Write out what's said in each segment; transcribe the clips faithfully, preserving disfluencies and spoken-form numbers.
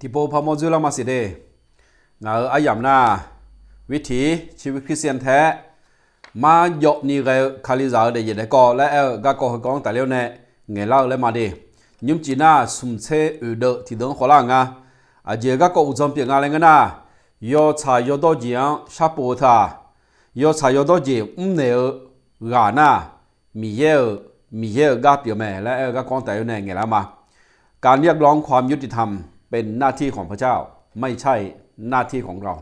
Tiqpov parmawr dzoerlar maqsiq de. Ngaq-euq aryamq nar, วิถีชีวิตคริสเตียนแท้ marjawv ni ghae-eu Kalizaq-euq daefzir daefkawv laer aer-eu garkawv heukawv-anr tafler-awr nae ngaeqlar-eu laer ma de. Nymrcif nar, smq tser oeq deuv tiqdeuv-anr khawvlar-euq nga. Aqjeq garkawv uqdzan pyeuf nga laer ngeur nar, yawtsaq yawdawr jeq-anr sharpov-eu teu-aq, yawtsaq yawdawr jeq mrnaeq-eu ghaq nar, Miqyaer-euq, Miqyaer-euq gar pyeuf mae laer aer-eu garkawv-anr tafler-awr nae ngaeqlar ma. การเรียกร้องความยุติธรรมเป็นหน้าที่ของพระเจ้า ไม่ใช่หน้าที่ของเรา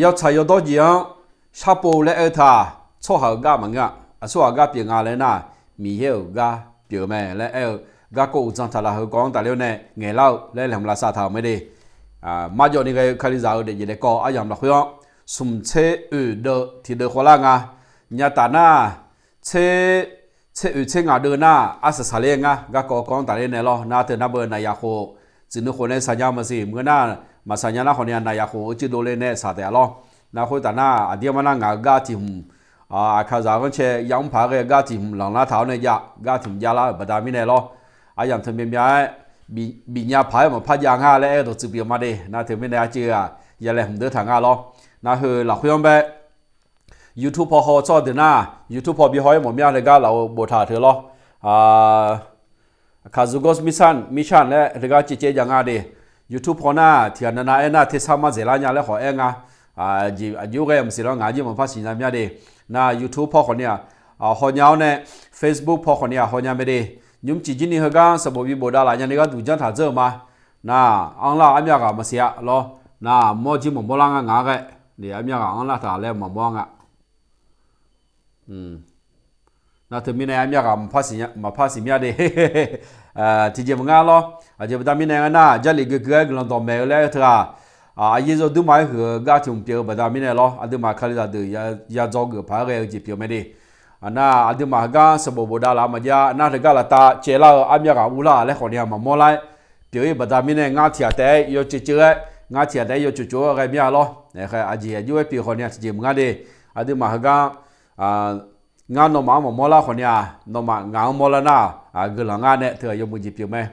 Yawtsaq yawdawr jeq-anr sharpov laer aer-eu teu-aq, tsawrhaq-euq gar maqngeur-a. Aqsurghaq gar pyeuf nga laer nar, Miqyaer-euq gar pyeuf mae laer aer-eu garkawv uqdzan taq laf heukawv-anr tafler-awr nae ngaeqlar-eu laer laeqhmq lavsav taq-euq mae de. Marjawv ni ghae-eu Kalizaq-euq daefzir daefkawv aryamq lafkhoer-anr, smq tser oeq deuv tiqdeuv khawvlar nga. Nyataf nar, tser, tser oeq tser ngaq deuv nar arsaq saqler ngar garkawv kawv-anr tafler nae lawr. Nar teu nar beu naqyaq khof, tsuif nuikhof nae saqnya maqsiq, maqngeur nar, maqsaqnya nar khawf ni-a naqyaq khof-eu cuiv dovle nae saq taef-a lawr. Nar khoertaf nar, aqdir mar nar ngaq-euq gar tiq hmq, Aqkaqzaq ghanrcae yamr paq-aer ghae gar tiq hmq lanqlar taq-awr nae jav, gar tiq hmq javlar-euq baqda mirnae lawr. Aryamq teu myav myav-aer, bif, bifnya paq-aer maqpar jav nga laer aer-eu dawqtsuif pyeuf ma de. Nar teu mirnae arcuiv-aq, ya laeqhmq deur taq nga lawr. Nar heu lafkhoer-anr bae, YouTube paw haw tsawrhaq deuq nar, YouTube paw bi haw-aer mawf myav le gar laf-eu boftaq teu lawr. Kazugos Mission, Mission laer teugar caevcaev jav nga de. YouTube paw nar tiqghaq navnav aernar tersar mardzaeqlar nya laer khawf aer nga. Aqjeq ur ghae maqsiq lawr, ngaq jir maqpar siqnya myav de. Nar YouTube paw khawf ni-aq, hawnya-awr nae, Facebook paw khawf ni-aq hawnya mae de. Nymrcif jir ni heugar sanqbof bi bofdav laf nya ni gharduq janr taq dzeur-euq ma. Nar, anrlar-eu armyav ghaq maqsiq-a lawr. Nar, mawr jir maqmawr lar ngar ngaq-anr ghae. Armyav ghaq anrlar taq laer maqmawr nga. Nar teumirnae armyav ghaq maqpar siq myav de. Tiqjeq maqnga lawr. Aqjeq baqda mirnae ngar-aq, Jarlif guiqguiq-aer guiqlanq dawqmaeq-eu laer aer-eu teu-aq, aqyuif yawduir ma-aer huiq-eu gar tiq hmq pyeuf-eu baqda mirnae lawr. Aqduimaf Kalizaq deuq ya, ya dzaw geuf paq-aer ghae-eu jeq pyeuf mae de. Nar aqduimaf heugar sanqbof bofdav laf maqjav nar, teugar laftav caevlar-eu armyav ghaq urlar laer khawf ni-aq maqmawr lar-aer pyeuf-ir baqda mirnae, ngar tiqghaq taef-aer yawceuv ceuv-aer, ngar tiqghaq taef-aer yawceuv ceuv-aer ghae mir-a lawr. Aqjeq aqjox-aer pyeuf khawf ni-aq tiqjeq maqnga de. Aqduimaf heugar ngar nawmaf-anr maqmawr lar khawf ni-aq, nawmaf ngaq-anr mawrlar nar, guiqlanq ngar nae teu-aq yawmuiq jeq pyeuf mae.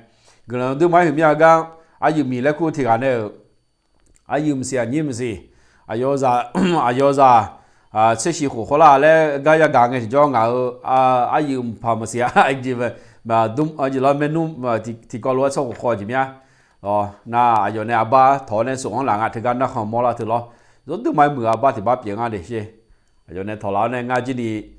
Guiqlanq yawduir ma-aer huiq mir-a gar, aryuif miq laer kur tiqghaq nae-euq, aryuif maqsiq aqnyir maqsiq, aqyawf zaq, aqyawf zaq tser shiq khof khawvlar laer gar yagaq ngae tiqjawr ngaq-euq, aryuif paq maqsiq-a. Aqjeq lawr maernmr tiqkawv lof-aer tsawrkhof khaw jeq mir-a. Nar aqyawf nae arbar tawq-awr nae sof-anr laf nga, teugar narkhan mawrlar teu lawr. Yawduir ma-aer muiq-eu arbar tiq bar pyeuf ngar de sher. Aqyawf nae tawq laf-awr nae ngar jir ni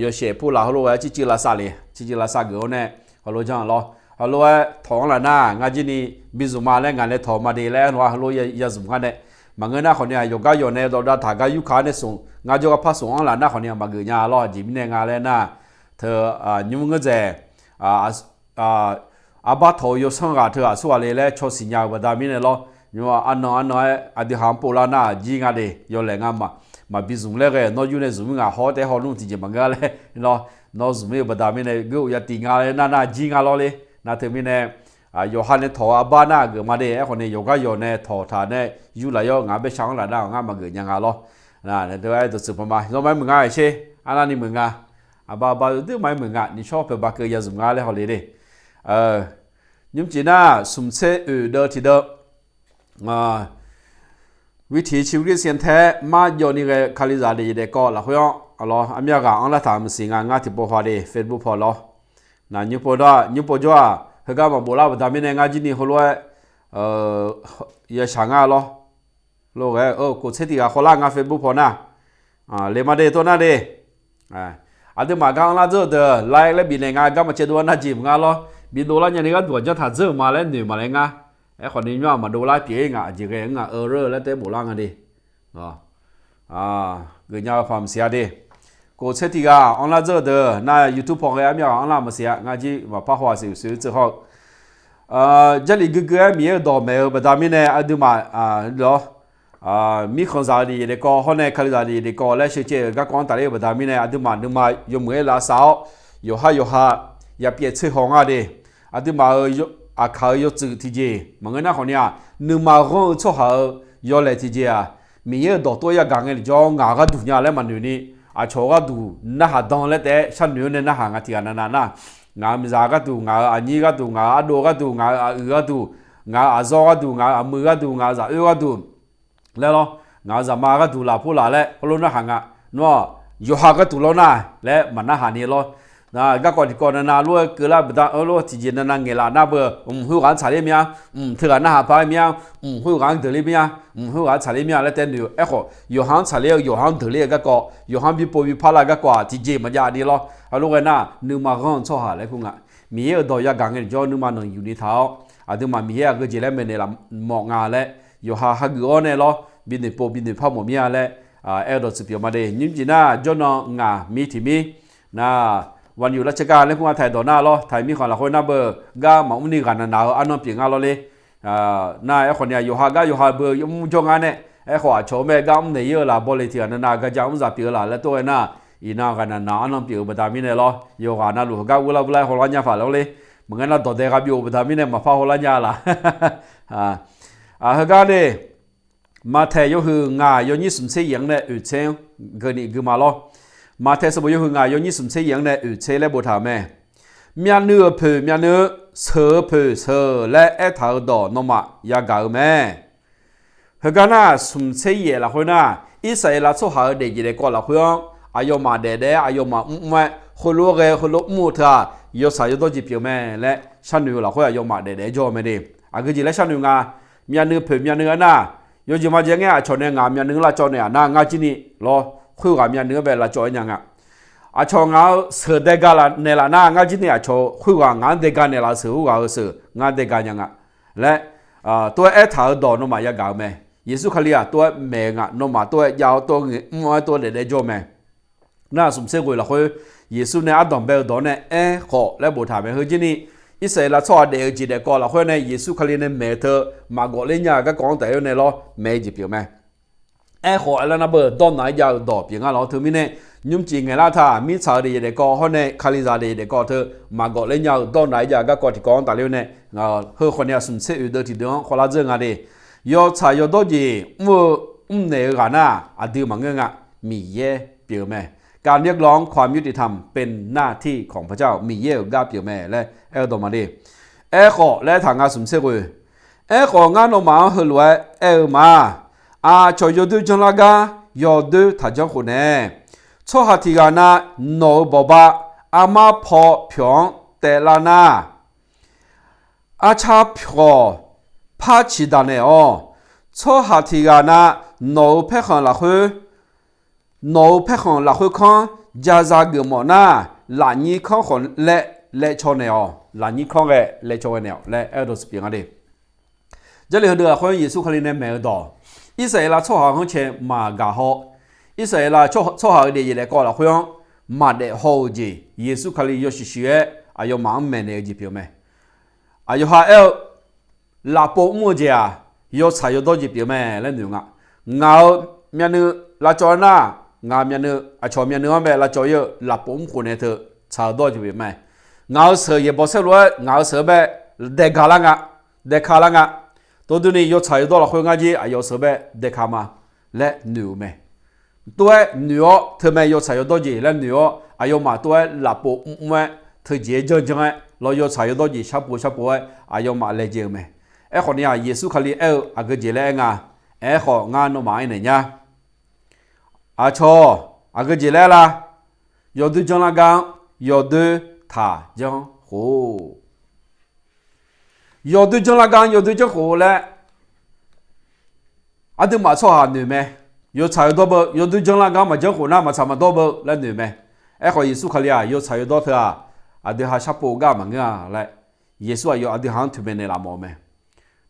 yawshaef pur laf heulof-aer circuiv lavsav le, circuiv lavsav geuf-awr nae heulof janr lawr. Heulof-aer tawq-anr laf nar ngar jir ni bizmq ma laer ngaq nae tawq ma de laer aer-awr heulof ya zmq gar nae, maqngeur nar khawf ni-aq yawqgar yawq nae dawqdav taq gar yurkaq-awr nae smq, ngar jawrgar par smq-anr laf nar khawf ni-aq maqgeuf nya lawr. Aqjeq mirnae nga laer nar, teu nymr ngeur dzaeq, arbar tawq-eu yawsanr ghaq teu aqsurghaq le laer caw siqnya-euq baqda mirnae lawr. Nymr arnan arnan-aer aqdui haq-anr povlar nar jir nga de, yawlaeq nga maqbi zmq laer ghae nawr yur nae zmq-ir ngaq, hawr taef-aer haw nmr tiqjeq maqngeur laer lawr. Nawr zmq-ir-euq baqda mirnae geur-eu ya tiv nga laer nar nar jir nga lawr le. Nar teumirnae yawqha nae tawq-eu arbar nar geuf ma de. Aerkhawf ni yawqgar yawq nae tawq taq nae yur laf yawr ngaq-anr baer shar-anr laf nar ngar maqgeuf nya nga lawr. Teu-aer dawqtsuif panq ma, zawr ma-aer muiq nga-aer sher, arnavni muiq nga. Arbar arbar yawduir ma-aer muiq nga, nishawr paeq baqkeuv ya zmq nga laer hawle de. Nymrcif nar smq tser oeq deuv tiqdeuv วิถีชีวิตคริสเตียนแท้ marjawv ni ghae-eu Kalizaq daefzir daefkawv lafkhoer-anr lawr, armyav ghaq anrlar taq maqsiq nga, ngar tiqpov haw de Facebook paw lawr. Nar nymr pov jawr-aq, heugar maqbof lar-eu baqda mirnae ngar jir ni heulof-aer yashaq nga lawr. Lof ghae-eu kof tser tiq ghaq khawvlar nga Facebook paw nar, le ma de tov nar de. Aqduimaf gar anrlar dzeur-eu deuq like laer bifnaeq nga, gar maqcaev dov-aer nar jeq maqnga lawr. Bidov lar nyani gharduq aqjanr taq dzeur-euq ma laer noeq maqlaer ngar. Aerkhawf ni nymr-aq maqdov lar pyeuf-ir ngaq, aqjeq ghae-eu ngaq-eu reur laer taef bof lar nga de. Geuf nya-eu paq maqsiq-a de. Kof tser tiq ghaq anrlar dzeur-eu deuq nar YouTube paw ghae armyav ghaq anrlar maqsiq-a, ngar jir maqpar haw-aq siq uqshoe-eu tseuv hawr-eu Jarlif guiqguiq-aer Miqyaer-euq dawqmaeq-eu baqda mirnae aqduimaf lawr, mirkhanqzaq-eu daefzir daefkawv hawr nae Kalizaq daefzir daefkawv laer sheucaev-euq garkawv-anr tafler-eu baqda mirnae aqduimaf nuima yawmuiq-aer lavsav-awr, yawqhar yawqha yapyaev tser haw nga de. Aqduimaf-euq aqkaq-euq yawtsuif tiqjeq maqngeur nar khawf ni-aq, nuima ghanr-eu tsawrhaq-euq yawlaeq tiqjeq-aq, Miqyaer-euq dawqtov-aer yagaq ngae lef jawr ngaq gharduq nya laer maqnoeq ni, aqcawq gharduq narhaq dan laer taef-aer sharnoeq-awr nae narhaq nga tiq ghaq navnav nar, ngaq-euq miqzaq gharduq, ngaq-euq aqnyir gharduq, ngaq-euq ardov gharduq, ngaq-euq aqyuif gharduq, Ngaq-euq aqzawr gharduq, ngaq-euq aqmuiq gharduq, ngaq-euq zaqoer gharduq laer lawr, ngaq-euq zaqma gharduq lafpov laf laer heulof narhaq nga. Nawr-aq, yawqha gharduq lawr nar laer maqnarhaq ni lawr. Garkawv tiqkawv navnav lof-aer keuvlar baqda-eu lof tiqjeq navnav ngaeqlaf nar beu, mq khoerghaq-anr tsaqler mir-a, mq teughaq narhaq paq-aer mir-a, mq khoerghaq-anr deuqler mir-a, mq khoerghaq-anr tsaqler mir-a laer taef noeq-eu. Aerkhawf yawqha-anr tsaqler-eu, yawqha-anr deuqler-eu garkawv, yawqha-anr bipov bipar lar garkawv-aq tiqjeq maqjav ni lawr. Heulof ghae nar nuima ghanr-eu tsawrhaq laer kur nga. Miqyaer-euq dawq yagaq ngae tiqjawr nuima nanqyuq ni taq-awr, aqduimaf Miqyaer aqgeujeq laer maeqnaeq laf mawf nga laer, yawqha hageuf-awr nae lawr, binoeq pov binoeq par mawf mir-a laer aer-eu dawqtsuif pyeuf ma de. Nymrcif nar jawrnan ngaq mir tiq mir nar, wanyuf lavcaer gar laer kur nga taq-iq dawq nar lawr, taq-iq mirkhanq lafkhoer nar beu, gar maqmr ni ghaq navnaq-eu arnan pyeuf nga lawr le. Nar aerkhawf ni-aq, yawqha gar yawqha beu mr jawr nga nae, aerkhawf aqcawq-eu mae gar mr naeq-ir-eu laf bawle tiq ghaq navnav garja mr zaq pyeuf-eu laf laer tov ghae nar, iqnan ghaq navnaq-eu arnan pyeuf-eu baqda mirnae lawr, yawqghaq navluf heugar urlar urlar-aer hawlar nya paq lawr le. Maqngeur nar dawq dae gha byov-eu baqda mirnae maqpar hawlar nya laf. Heugar de, Maqtaeq yawhuiq ngaq yawnyir smq tser yaeq-anr nae oeq tser-anr geuni gui ma lawr. Maqtaeq sanqbof yawhuiq ngaq yawnyir smq tser yaeq-anr nae oeq tser laer boftaq-euq mae. Myavnuiv-euq poeq myavnuiv, seuq-eu poeq seuq laer aertaq-euq dawq nawmaf yagaq-eu mae. Heugar nar smq tser yaeq lafkhoer nar, Irsaqleqlav tsawrhaq-euq daefjeq daefkawv lafkhoer-anr aqyawfmaf daef daef-aer aqyawfmaf mrmr-aer heulof-aer ghae heulof mr-eu teu-aq, yawtsaq yawdawr jeq pyeuf-eu mae laer sharnoeq-eu lafkhoer aqyawfmaf daef daef-aer jawr-eu mae de. Aqgeujeq laer sharnoeq nga. Myavnuiv poeq myavnuiv-aer nar, yawjeq majeq ngae aqcawq nae ngaq myavnuiv-anr lavcawv naeq-aq nar ngar jir ni lawr, khoerghaq myavnuiv-anr bae lavcawv-aer nya nga. Aqcawq ngaq-eu seuq daega naeqlaf nar ngar jir ni aqcawq khoerghaq ngaq-anr daega naeqlaf-eu seuq khoerghaq-eu seuq ngar daega nya nga laer tov-aer aertaq-euq dawq nawmaf yagaq-eu mae. Yeqsur Kali-aq tov-aer maeq-eu nga, nawmaf tov-aer jav-awr tov-aer ngaeq mr-awr-aer tov-aer daef daef jawr-eu mae. Nar smq tser ghoeq lafkhoer Yeqsur nae ardanq bae-eu dawq-anr nae aerkhawf laer boftaq mae. Heujir ni Irsaqleqlav tsawrhaq daef-eu jeq daefkawv lafkhoer nae Yeqsur Kali nae maeq-eu teu maqgawf ler nya-eu garkawv-anr taf-aer nae lawr maeq-eu jeq pyeuf mae. Aerkhawf aerlar nar beu dawrnaq-aer jav-eu dawq pyeuf nga lawr. Teumirnae nymrcif ngaeqlar taq mirtsaq-eu daefjeq daefkawv hawr nae Kalizaq daefjeq daefkawv teu maqgawf ler nya-eu dawrnaq-aer jav-eu garkawv tiqkawv-anr tafler-awr nae, heu khawf ni-aq smq tser oeq deuv tiqdeuv-anr khawvlar dzeur nga de. Yawtsaq yawdawr jeq mr-eu mrnaeq-eu ghaq nar aqdui maqngeur nga, Miqyaer pyeuf-eu mae. การเรียกร้องความยุติธรรมเป็นหน้าที่ของพระเจ้า Miqyaer-euq gar pyeuf mae laer aer-eu dawq ma de. Aerkhawf laer aertaq nga smq tser ghoeq. Aerkhawf ngar nawmaf-anr heulof-aer aer-eu ma. Aqcawq yawdoer janrlar gar yawdoer taq janr khof nae, tsawrhaq tiq ghaq na nawq-euq bawqba armar paw pyawq-anr taevlar nar, arcar pyawq par ciqdaq naeq-awq. Tsawrhaq tiq ghaq na nawq-euq paerkhanq lafkhoer, nawq-euq paerkhanq lafkhoer kanr jaza geufmawf nar, lafnyir kanr khawf laer laev caw naeq-awq. Lafnyir kanr ghae laev caw ghae naeq-awq laer aer-eu dawqtsuif pyeuf nga de. Jarlif heudeuq lafkhoer Yeqsur Kali nae maeq-eu dawq, Irsaqleqlav tsawrhaq-anr cae maqgaq haw, Irsaqleqlav tsawrhaq-euq daefjeq daefkawv lafkhoer-anr maqdaef haw-eu jeq Yeqsur Kali yawshuif shuif-aer aqyawfmaf-anr maeqnaeq-eu jeq pyeuf mae. Aqyawf ha aer-eu, lafpov mr-eu jeq-aq yawtsaq yawdawr jeq pyeuf mae laer noeq nga. Ngaq-euq myavnuiv lavcawv nar, ngaq myavnuiv aqcawq myavnuiv-anr bae lavcawv-ir-eu lafpov mr khof nae teu tsaq-eu dawr jeq pyeuf mae. Ngaq-euq seuq yaeqbawq saerlu-aer ngaq-euq seuq-anr bae daega lar nga, daeka lar nga. Tov durni yawtsaq yawdawr lafkhoer ngar jir aqyawf seuq-anr bae daeka ma laer noeq-eu mae. Tov-aer noeq-awr teumae yawtsaq yawdawr jeq laer noeq-awr aqyawfmaf tov-aer lafpov mr mr-aer teujeq-aer janr janr-aer lawr yawtsaq yawdawr jeq sharpov sharpov-aer aqyawfmaf laejae-eu mae. Aerkhawf ni-aq Yeqsur Kali aer-eu aqgeujeq laer aer nga. Aerkhawf ngar nawmaf-anr aernaeq nya. Aqcawq aqgeujeq laer aer la, yawdoer janrlar gar-anr yawdoer taq janr khof. Yawdoer janrlar gar-anr yawdoer janr khof laer aqduimaf tsawrhaq noeq mae. Yawtsaq yawdawr beu, yawdoer janrlar gar maqjanr khof nar maqtsaq maqdawr beu laer noeq mae. Aerkhawf Yeqsur Kali-aq yawtsaq yawdawr teu-aq aqdui ha sharpov gar maqngeur-a laer, Yeqsur aqyawf aqdui ha-anr toeqmaeq naeqlaf mawf-eu mae.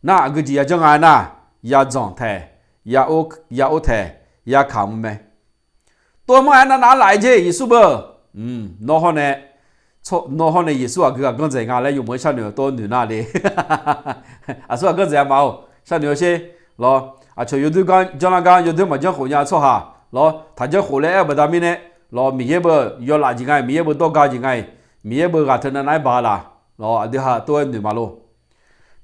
Nar aqgeujeq yajanr nga aernar, yadzanq taeq, ya or taeq, yakaq mr mae. Tov-aer manr-aer navnav arlaf-aer jer Yeqsur beu. Nawr hawr nae, nawr hawr nae Yeqsur aqgeu ghaq ganr dzaeq nga laer yawmuiq-aer sharnoeq-eu tov noeq nar le. Aqsur ghaq ganr dzaeq-a ma-or sharnoeq-eu sher. Lawr, aqcawq yawdoer janrlar gar yawdoer maqjanr khof nya tsawrhaq lawr, taq janr khof laer aer-eu baqda mirnae, lawr Miqyaer beu yawlaf jeq nga-iq, Miqyaer beu dawrga jeq nga-iq, Miqyaer beu ghaq teu navnav-aer ba-a laq. Lawr aqdui ha tov-aer noeq ma lor.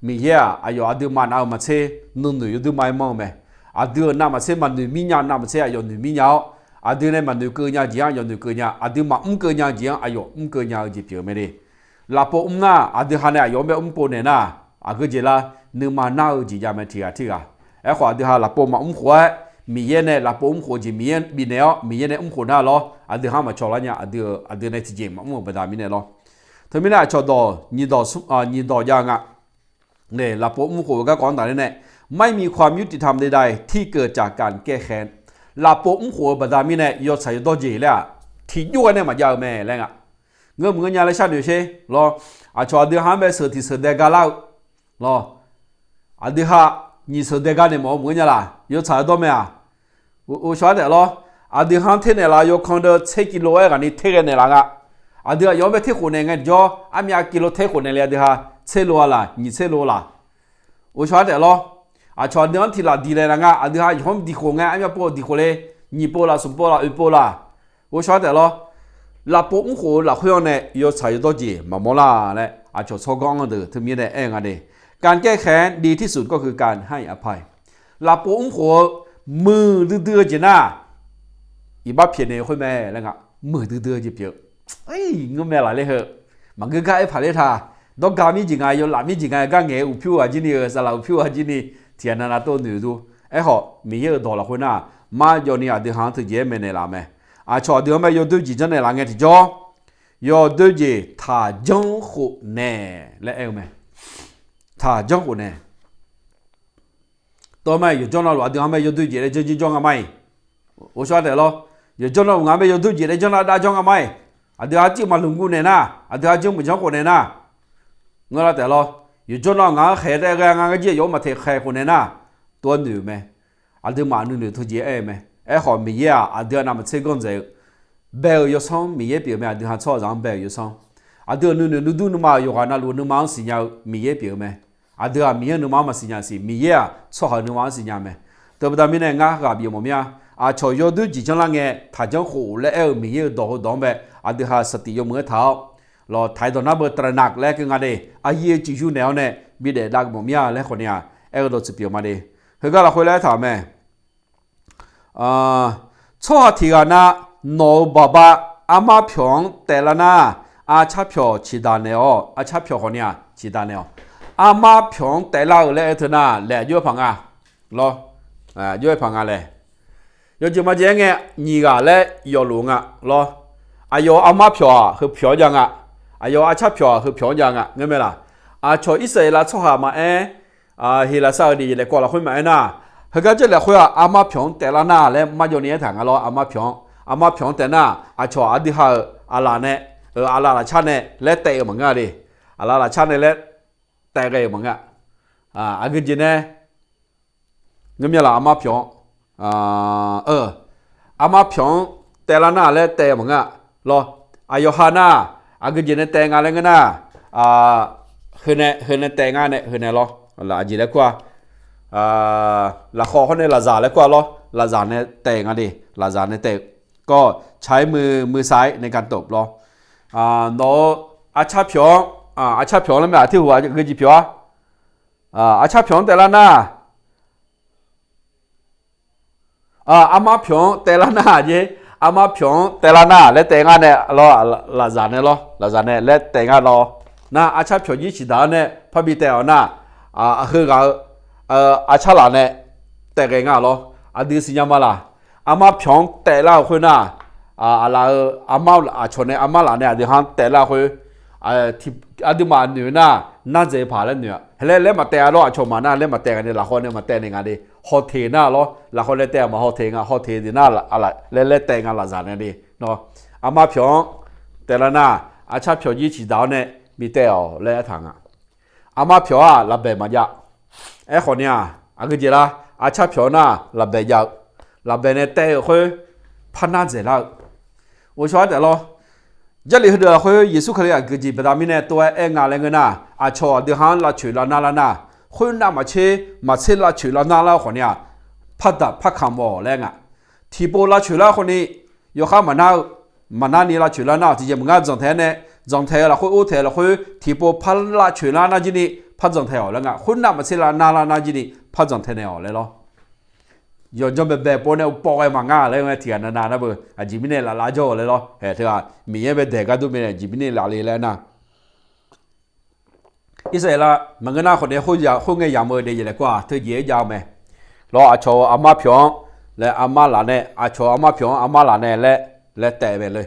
Miqyaer-aq aqyawf aqduimaf nav-euq maqtser nuinoeq yawdoer ma-aer manr-eu mae. Aqdui-euq navmaqtser maqnoeq mirnya navmaqtser aqyawf noeq mirnya-awr, aqdui nae maqnoeq keuv nya jeq-anr aqyawf noeq keuv nya, aqdui maqmr keuv nya jeq-anr aqyawf mr keuv nya-eu jeq pyeuf-eu mae le. Lafpov mr nar aqdui ha nae aqyawf-anr bae mrpov naeq nar, aqgeujeq lar, nuima nar-eu jeq jav mae tiqghaq tirghaq. Aerkhawf aqdui ha lafpov maqmr khof-aer, Miqyaer nae lafpov mr khof-eu jeq Miqyaer bifnaeq-awr Miqyaer nae mr khof nar lawr, aqdui ha maqcawq lar nya, aqdui nae tiqjeq maqmr-euq baqda mirnae lawr. Teumirnae aqcawq dawq nyiq dawq jav nga. Nae lafpov mr khof-eu garkawv-anr tafler nae, ไม่มีความยุติธรรมใดๆ ที่เกิดจากการแก้แค้น lafpov mr khof-eu baqda mirnae yawtsaq yawdawr jeq laer-aq, tiqjox-aer nae maqjav-eu mae laer nga. Ngeur maqngeur nya laer sharnoeq sher lawr. Aqcawq aqdui ha-anr bae sheuq tiq sheuq dae ga lar-eu lawr. Aqdui ha nyiq sheuq dae ga naeq mawf-eu maqngeur nya laq, yawtsaq yawdawr mae-aq. Ghovshaw-aer taef lawr. Aqdui ha-anr ter naeqlaf-eu yawkan deuq tser kilo-aer ghaq ni ter ghae naeqlaf nga. Aqdui aqyawf-anr bae ter khof naeq ngae tiqjawr, armyav kilo ter khof naeq le aqdui ha, tser lo-a laq, nyiq tser lo laq. Ghovshaw-aer taef lawr. Aqcawq aqdui-anr tiq laf diq laeq laf nga, aqdui ha yawq-anr diq khof ngae, armyav pov diq khof le, nyiq pov laf, smq pov laf, oeq pov laf. Ghovshaw-aer taef lawr. Lafpov mr khof-eu lafkhoer-anr nae yawtsaq yawdawr jeq maqmawr lar laer aqcawq tsawrganr-anr deuq teumirnae aer-eu nga de. การแก้แค้นดีที่สุดก็คือการให้อภัย lafpov mr khof-eu muiqdui dui-eu jeq nar, iqbax pyaeqnaeq-eu khoer mae laer nga. Muiqdui dui-eu jeq pyeuf-eu ngeur mae laf ler heu. Maqngeur gar aer paq ler ta. Dawrga mir jeq nga, yawlaf mir jeq nga, gar ngaeq-eu uqpyur ghaq jir ni-eu, saqlaq uqpyur ghaq jir ni, tiqghaq navnav tov noeq dur. Aerkhawf Miqyaer-euq dawq lafkhoer nar, marjawv ni aqdui ha-anr teujeq-aer maeqnaeq laf mae. Aqcawq aqdui-anr mae yawdoer jeq janrnaeq laf ngae tiqjawr, yawdoer jeq taqjanr khof naeq laer aer-eu mae. Taqjanr khof naeq. Tov mae, yawqjawr navluf aqdui ha mae yawdoer jeq laer janr jir jawr nga ma-iq. Ghovshaw-aer taef lawr. Yawqjawr navluf ngaq mae yawdoer jeq laer janr nar dav jawr nga ma-iq. Aqdui ha arcuiv maqlmq guv naeq nar, aqdui ha janr maqjanr khof naeq nar, ngeur lar taef lawr. Yawqjawr navluf ngaq-anr khaeq taef ghae nga ngar jir yawq-anr maqteq khaeq khof naeq nar, tov-aer noeq-eu mae. Aqduimaf nuinoeq teujeq aer-eu mae. Aerkhawf Miqyaer-aq aqdui-anr navmaqtser ganr dzaeq-eu, bae-euq yawsanr Miqyaer pyeuf-eu mae. Aqdui ha tsawrhaqzaq-anr bae-euq yawsanr, aqdui-euq nuinoeq nuidur nuima-euq yawqghaq navluf nuima-anr siqnya-eu Miqyaer pyeuf-eu mae. Aqdui-aq Miqyaer-euq nuima-anr maqsiqnya siq, Miqyaer-aq tsawrhaq-euq nuima-anr siqnya mae. Teubaqda mirnae ngar ghaq bif mawf mir-a. Aqcawq yawdoer jeq janr lar ngae taqjanr khof laer aer-eu Miqyaer-euq dawq heudawq-anr bae aqdui ha saqtiq yawmuiq-aer taq-awr, lawq taq-aer dawq nar beu ตระหนัก laer keuv nga de, aqyuif-eu ciqyu naeq-awr nae bidaef dav mawf mir-a laer khawf ni-aq, aer-eu dawq tsuif pyeuf ma de. Heugar lafkhoer laer aertaq-euq mae. Tsawrhaq tiq ghaq na nawq-euq baqba armar pyawq-anr taef lar nar, arcar pyawq ciqdaq naeq-awq. Arcar pyawq khawf ni-aq ciqdaq naeq-awq. Armar pyawq-anr taef lar-euq laer aer teu nar laeq aqjox-aer paq nga lawr. Aqjox-aer paq nga laer. Yawjeq majeq-aer ngae nyiq ghaq laer yawfluf nga lawr. Aqyawf-euq armar pyawq-aq heu pyawq-anr jav nga. Aqyawf-euq arcar pyawq-aq heu pyawq-anr jav nga ngeur mae laq. Aqcawq Irsaqleqlav tsawrhaq maqaer, Heqlaqsar-euq daefzir laeqkawv lafkhoer maqaer nar, heugar jarlif lafkhoer-aq armar pyawq-anr taef lar nar laer marjawv ni aertaq nga lawr. Armar pyawq-anr, armar pyawq-anr taef nar, aqcawq aqdui ha-euq aqlaf nae, aqlaf lafcar nae laer taef-eu maqngeur-a le. Aqlaf lafcar nae laer taef ghae-euq maqngeur-a. Aqgeu jeq nae ngeur mya laf armar pyawq-anr, armar pyawq-anr taef lar nar laer taef-eu maqngeur-a lawr. Aqyawf ha nar, aqgeu jeq nae taef nga laer ngeur nar, heu nae taef nga nae heu nae lawr. Aqjeq laer kur-a, lafkhawf hawr nae lafzaq laer kur-a lawr. Lafzaq nae taef nga de, lafzaq nae taef-eu. Kawv, ใช้มือ มือซ้ายในการตบ lawr. Nawq-euq arcar pyawq-anr, arcar pyawq-anr laer mae, aqtirhuq aqgeu jeq pyawq-a. Arcar pyawq-anr taef lar nar, armar pyawq-anr taef lar nar jeq, armar pyawq-anr taef lar nar laer taef nga nae lawr, lafzaq nae lawr, lafzaq nae laer taef nga lawr. Nar arcar pyawq jir ciqdaq-anr nae parbi taef-awq nar, heughaq-eu arcar laf nae taef ghae nga lawr. Aqdui siqnya ma laq. Armar pyawq-anr taef lar-euq khoer nar, aqlaf-euq armar aqcawq nae armar laf nae aqdui ha-anr taef lar khoer, aqduimaf noeq nar, nar dzaeq paq laer noeq-a. Hae laer laer maqtaef-a lawr, aqcawq maqnar laer maqtaef nga ni lafkhawf nae maqtaef naeq nga de. Hawteq nar lawr, lafkhawf nae taef-a maq hawteq nga, hawteq deuq nar laer laer taef nga lafzaq nae de. Armar pyawq-anr taef lar nar, arcar pyawq jir ciqdaq-awr nae bi taef-awq laer aertaq nga. Armar pyawq-aq lafbaeq maqjav. Aerkhawf ni-aq, aqgeu jeq lar, arcar pyawq nar lafbaeq jav-eu, lafbaeq nae taef-euq khoer par nar dzaeq lar-eu. Ghovshaw-aer taef lawr. Jarlif heudeuq lafkhoer Yeqsur Kali aqgeu jeq baqda mirnae tov-aer aer nga laer ngeur nar, aqcawq aqdui ha-anr lavcoeq lavnar lar nar, khoernav maqtser maqtser lavcoeq lavnar lar-eu khawf ni-aq, pardaq parkamq-awq laer nga. Tiqpov lavcoeq lar khawf ni, yawkhar maqnar-eu, maqnar ni lavcoeq lar nar tiqjeq maqngar dzanqtaeq-aer nae, dzanqtaeq-eu lafkhoer or taeq-eu lafkhoer tiqpov par lavcoeq lar nar jir ni par dzanqtaeq-awq laer nga. Khoernav maqtser lavnar lar nar jir ni par dzanqtaeq naeq-awq laer lawr. Yawqjan baebae pov nae uvpawv ghae maqngar laer nga tiqghaq navnav nar beu aqjeq mirnae laflar jawr-euq laer lawr. Hae teu-aq Miqyaer baedaeq gar dur mirnae aqjeq mirnae lafle laer nar Irsaqleqlav maqngeur nar khawf nae khoerngae yamq-eu daefzir daefkawv-aq teujeq-aer jav-eu mae. Lawr, aqcawq-euq armar pyawq-anr laer armar laf nae, aqcawq-euq armar pyawq-anr armar laf nae laer, laer taef mae le.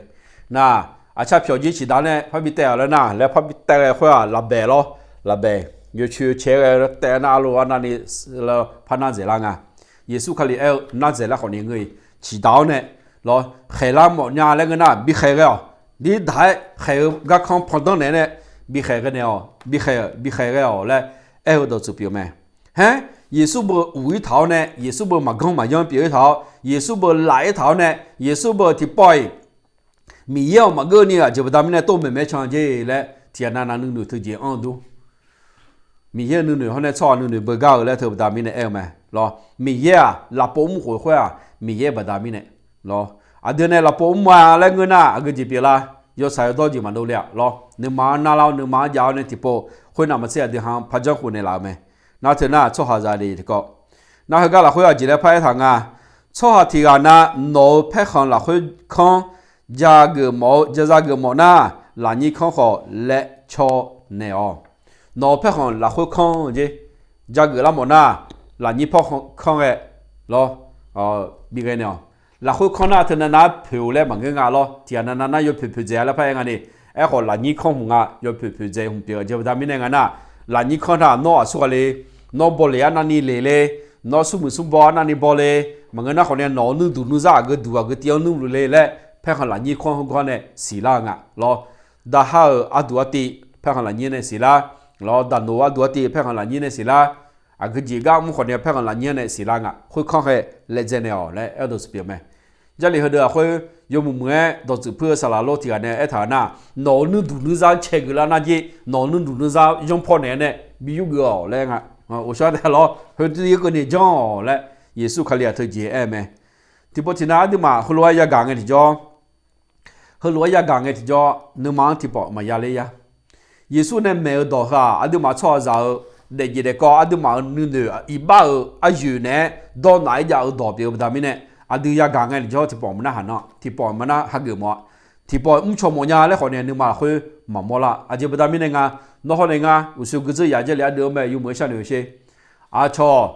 Nar, aqcar pyawq jir ciqdaq nae parbi taef-awq laer nar laer parbi taef ghae khoer-aq lafbaeq lawr, lafbaeq yawcoeq cae ghae taef nar arlo arnavni par nar dzaeqlar nga. Yeqsur Kali aer-eu nar dzaeqlar khawf ni ngeur-iq ciqdaq-awr nae, lawr, khaeqlar mawfnya laer ngeur nar bikhaeq ghae-awq. Dirdaq-aer khaeq-eu garkanr pandanr naeq-aer nae bikhaeq ghae naeq-awq, bikhaeq, bikhaeq ghae-awq laer aer-eu dawqtsuif pyeuf mae. Haer, Yeqsur beu uq-ir taq-awr nae, Yeqsur beu maqganr maqyanr pyeuf-ir taq-awr, Yeqsur beu laf-ir taq-awr nae, Yeqsur beu tiqpawf-iq Miqyaer-awq maqgeur ni aqjeq baqda mirnae tov maeqmaer can jer laer tiqghaq navnav nuinoeq teujeq anr-eu dur. Miqyaer-euq nuinoeq hawr nae tsawrhaq nuinoeq beugar-eu laer teu baqda mirnae aer-eu mae. Lawr, Miqyaer-aq lafpov mr khof khoer-aq Miqyaer baqda mirnae. Lawr, aqdui nae lafpov mr ma laer ngeur nar aqgeu jeq pyeuflar, yawtsaq yawdawr jeq maqdov le-aq lawr, nuima-anr narlar-awr nuima-anr jav-awr nae tiqpov khoernav maqtser aqdui ha-anr par janrkhof naeqlaf-eu mae. Nar teu nar tsawrhaqzaq de tiqkawv. Nar heugar lafkhoer aqjeq laer par aertaq nga. Tsawrhaq tiqghaq na nawq-euq paerkhanq lafkhoer kanr jageuf mawf-eu, jaza geuf mawf nar, lafnyir kanr khawf laev caw naeq-awq. Nawq-euq paerkhanq lafkhoer kanr jer, jageuf lar mawf nar, lafnyir paw kanr ghae lawr, bighae naeq-awq. Lafkhoer kanr nar teunav nav-aer poeq-eu laer maqngeur nga lawr, tiqghaq navnav nar yawpoeq poeqdzaeq-a laer par aer nga ni. Aerkhawf lafnyir kanr hmq nga, yawpoeq poeqdzaeq hmq pyeuf-eu jeq baqda mirnae nga nar, lafnyir kanr taq nawr aqsur ghaq le, nawr bawleq arnavni leq le, nawr smrmuiq smrbaw arnavni baw le, maqngeur nar khawf nae nawq-euq nuirduq nuizar aqgeu duq aqgeu tiv-anr nuirluf le laer paerkhanq lafnyir kanr heugar nae siqlar-eu nga lawr. Daqha-euq arduq artiv paerkhanq lafnyir nae siqlar, lawr, daqnoq arduq artiv paerkhanq lafnyir nae siqlar, aqgeu jeq gar mr khawf nae paerkhanq lafnyir nae siqlar nga, khoerkanr khae laevdzae naeq-awq laer aer-eu dawqtsuif pyeuf mae. Jarlif heudeuq lafkhoer yawmuiq muiq-aer dawqtsuif puir-eu saqlaq lor tiqghaq nae aertaq-eu nar, nawq-euq nuirduq nuizar-anr caegeuf lar nar jer, nawq-euq nuirduq nuizar-anr yanrpaw naeq-aer nae bi yurgeuf-awq laer nga. Ghofshawr taef lawr, heudui yurgeuf naeq janr-awq laer Yeqsur Kali-aq teujeq aer-eu mae. Tiqpov tiqnav aqduimaf heulof-aer yagaq ngae tiqjawr, heulof-aer yagaq ngae tiqjawr nuima-anr tiqpawf maqya ler ya. Yeqsur nae maeq-eu dawq heu-aq aqduimaf tsawrhaqzaq-euq daefjeq daefkawv aqduimaf-euq nuinoeq iqbax-euq aryoeq naeq-aer dawrnaf-aer jav-eu dawq pyeuf-eu baqda mirnae, aqdui yagaq ngae tiqjawr tiqpawf maqnar haq nan, tiqpawf maqnar hageuf mawf-a. Tiqpawf mrcaw mawf nya laer khawf nae nuima lafkhoer maqmawr lar. Aqjeq baqda mirnae nga, nawr hawr nae ngar uqshoe gurdzeur yaf Jarlif ardeuv-anr mae yawmuiq-aer sharnoeq-eu sher. Aqcawq